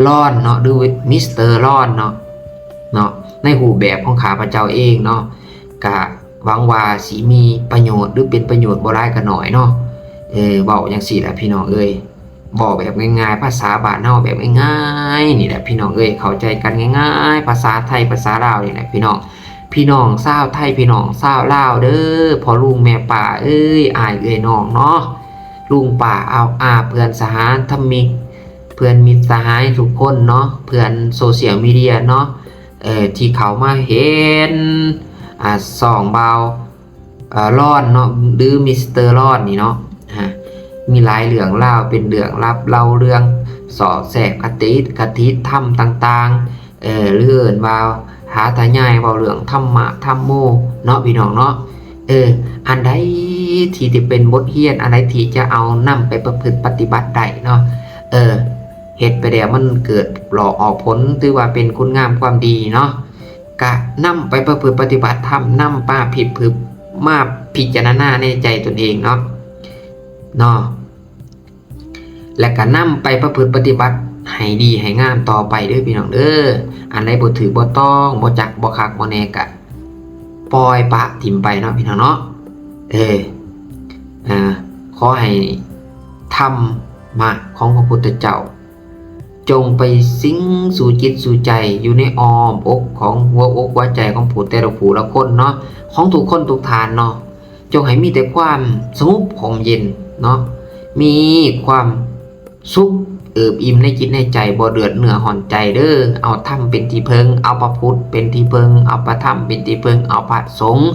ลอนเนาะ หรือมิสเตอร์ลอนเนาะ เนาะ ในรูปแบบของข้าพเจ้าเองเนาะ ก็หวังว่าสิมีประโยชน์ หรือเป็นประโยชน์บ่หลายก็น้อยเนาะ เออ เว้าจังซี้ล่ะพี่น้องเอ้ย เว้าแบบง่ายๆ ภาษาบ้านเฮาแบบง่ายๆ นี่แหละพี่น้องเอ้ย เข้าใจกันง่ายๆ ภาษาไทย ภาษาลาวนี่แหละพี่น้อง พี่น้องชาวไทย พี่น้องชาวลาวเด้อ พ่อลุงแม่ป้าเอ้ย อ้ายเอื้อยน้องเนาะ ลุงป้า อา อา เพื่อนสหายธรรมิก เพื่อนมิตรสหายทุกคนเนาะ เพื่อนโซเชียลมีเดียเนาะ เอ่อ ที่เข้ามาเห็น อ่า ช่องบ่าว เอ่อ ลอนเนาะ หรือมิสเตอร์ลอนนี่เนาะ ฮะ มีหลายเรื่องราว เป็นเรื่องลับเล่าเรื่องสอดแทรกคติ คติธรรมต่างๆ เอ่อ หรือเอิ้นว่าสาธยายเว้าเรื่องธรรมะ ธัมโม เนาะพี่น้องเนาะ เออ อันใดที่จะเป็นบทเรียน อันใดที่จะเอานำไปประพฤติปฏิบัติได้เนาะ เออ เฮ็ดไปแล้วมันเกิดหล่อออกผล ถือว่าเป็นคุณงามความดีเนาะ กะนำไปประพฤติปฏิบัติธรรม นำมาพิพฤกษ์ มาพิจารณาในใจตนเองเนาะ เนาะ และกะนำไปประพฤติปฏิบัติให้ดีให้งามต่อไปเด้อพี่น้องเด้อ อันใดบ่ถืกบ่ต้อง บ่จักบ่คักบ่แน่กะ ปล่อยปะถิ่มไปเนาะพี่น้องเนาะ เออ อ่า ขอให้ธรรมะของพระพุทธเจ้า จงไปสิงสู่จิตสู่ใจ อยู่ในอ้อมอกของหัวอกหัวใจของผู้แต่ละผู้ละคนเนาะ ของทุกคนทุกท่านเนาะ จงให้มีแต่ความสงบร่มเย็นเนาะ มีความสุขเอิบอิ่มในจิตในใจ บ่เดือดเนื้อร้อนใจเด้อ เอาธรรมเป็นที่พึ่ง เอาพระพุทธเป็นที่พึ่ง เอาพระธรรมเป็นที่พึ่ง เอาพระสงฆ์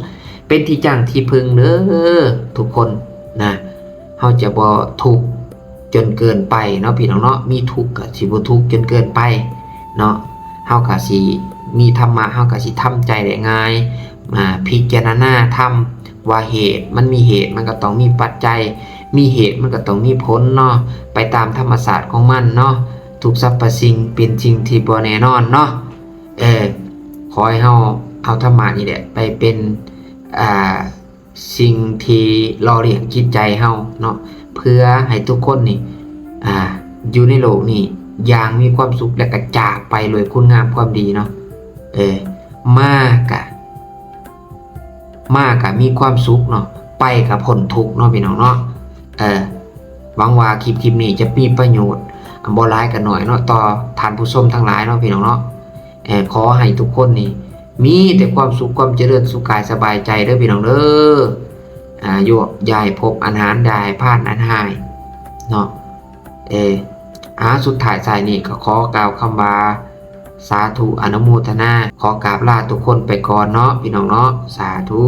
เป็นที่จั่งที่พึ่งเด้อทุกคนนะ เฮาจะบ่ทุกข์จนเกินไปเนาะพี่น้องเนาะ มีทุกข์ก็สิบ่ทุกข์จนเกินไปเนาะ เฮาก็สิมีธรรมะ เฮาก็สิทำใจได้ง่าย อ่า พิจารณาธรรมว่าเหตุมันมีเหตุ มันก็ต้องมีปัจจัย มีเหตุมันก็ต้องมีผลเนาะ ไปตามธรรมชาติของมันเนาะ ทุกสรรพสิ่งเป็นสิ่งที่บ่แน่นอนเนาะ เออ ขอให้เฮาเอาธรรมะนี่แหละไปเป็น อ่า สิ่งที่หล่อเลี้ยงจิตใจเฮาเนาะ เพื่อให้ทุกคนนี่ อ่า อยู่ในโลกนี้อย่างมีความสุข และก็จากไปโดยคุณงามความดีเนาะ เออ มากะ มากะมีความสุขเนาะ ไปกะพ้นทุกข์เนาะพี่น้องเนาะ เออ หวังว่าคลิป คลิปนี้จะมีประโยชน์ บ่หลายก็น้อยเนาะ ต่อท่านผู้ชมทั้งหลายเนาะพี่น้องเนาะ เออ ขอให้ทุกคนนี่ มีแต่ความสุขความเจริญสุขกายสบายใจเด้อพี่น้องเด้อ อ่า โยกย้ายภพอันหารได้ ผ่านอันหาย เนาะ เออ อ่า สุดท้ายท้ายนี้ก็ขอกล่าวคำว่า สาธุอนุโมทนา ขอกราบลาทุกคนไปก่อนเนาะพี่น้องเนาะ สาธุ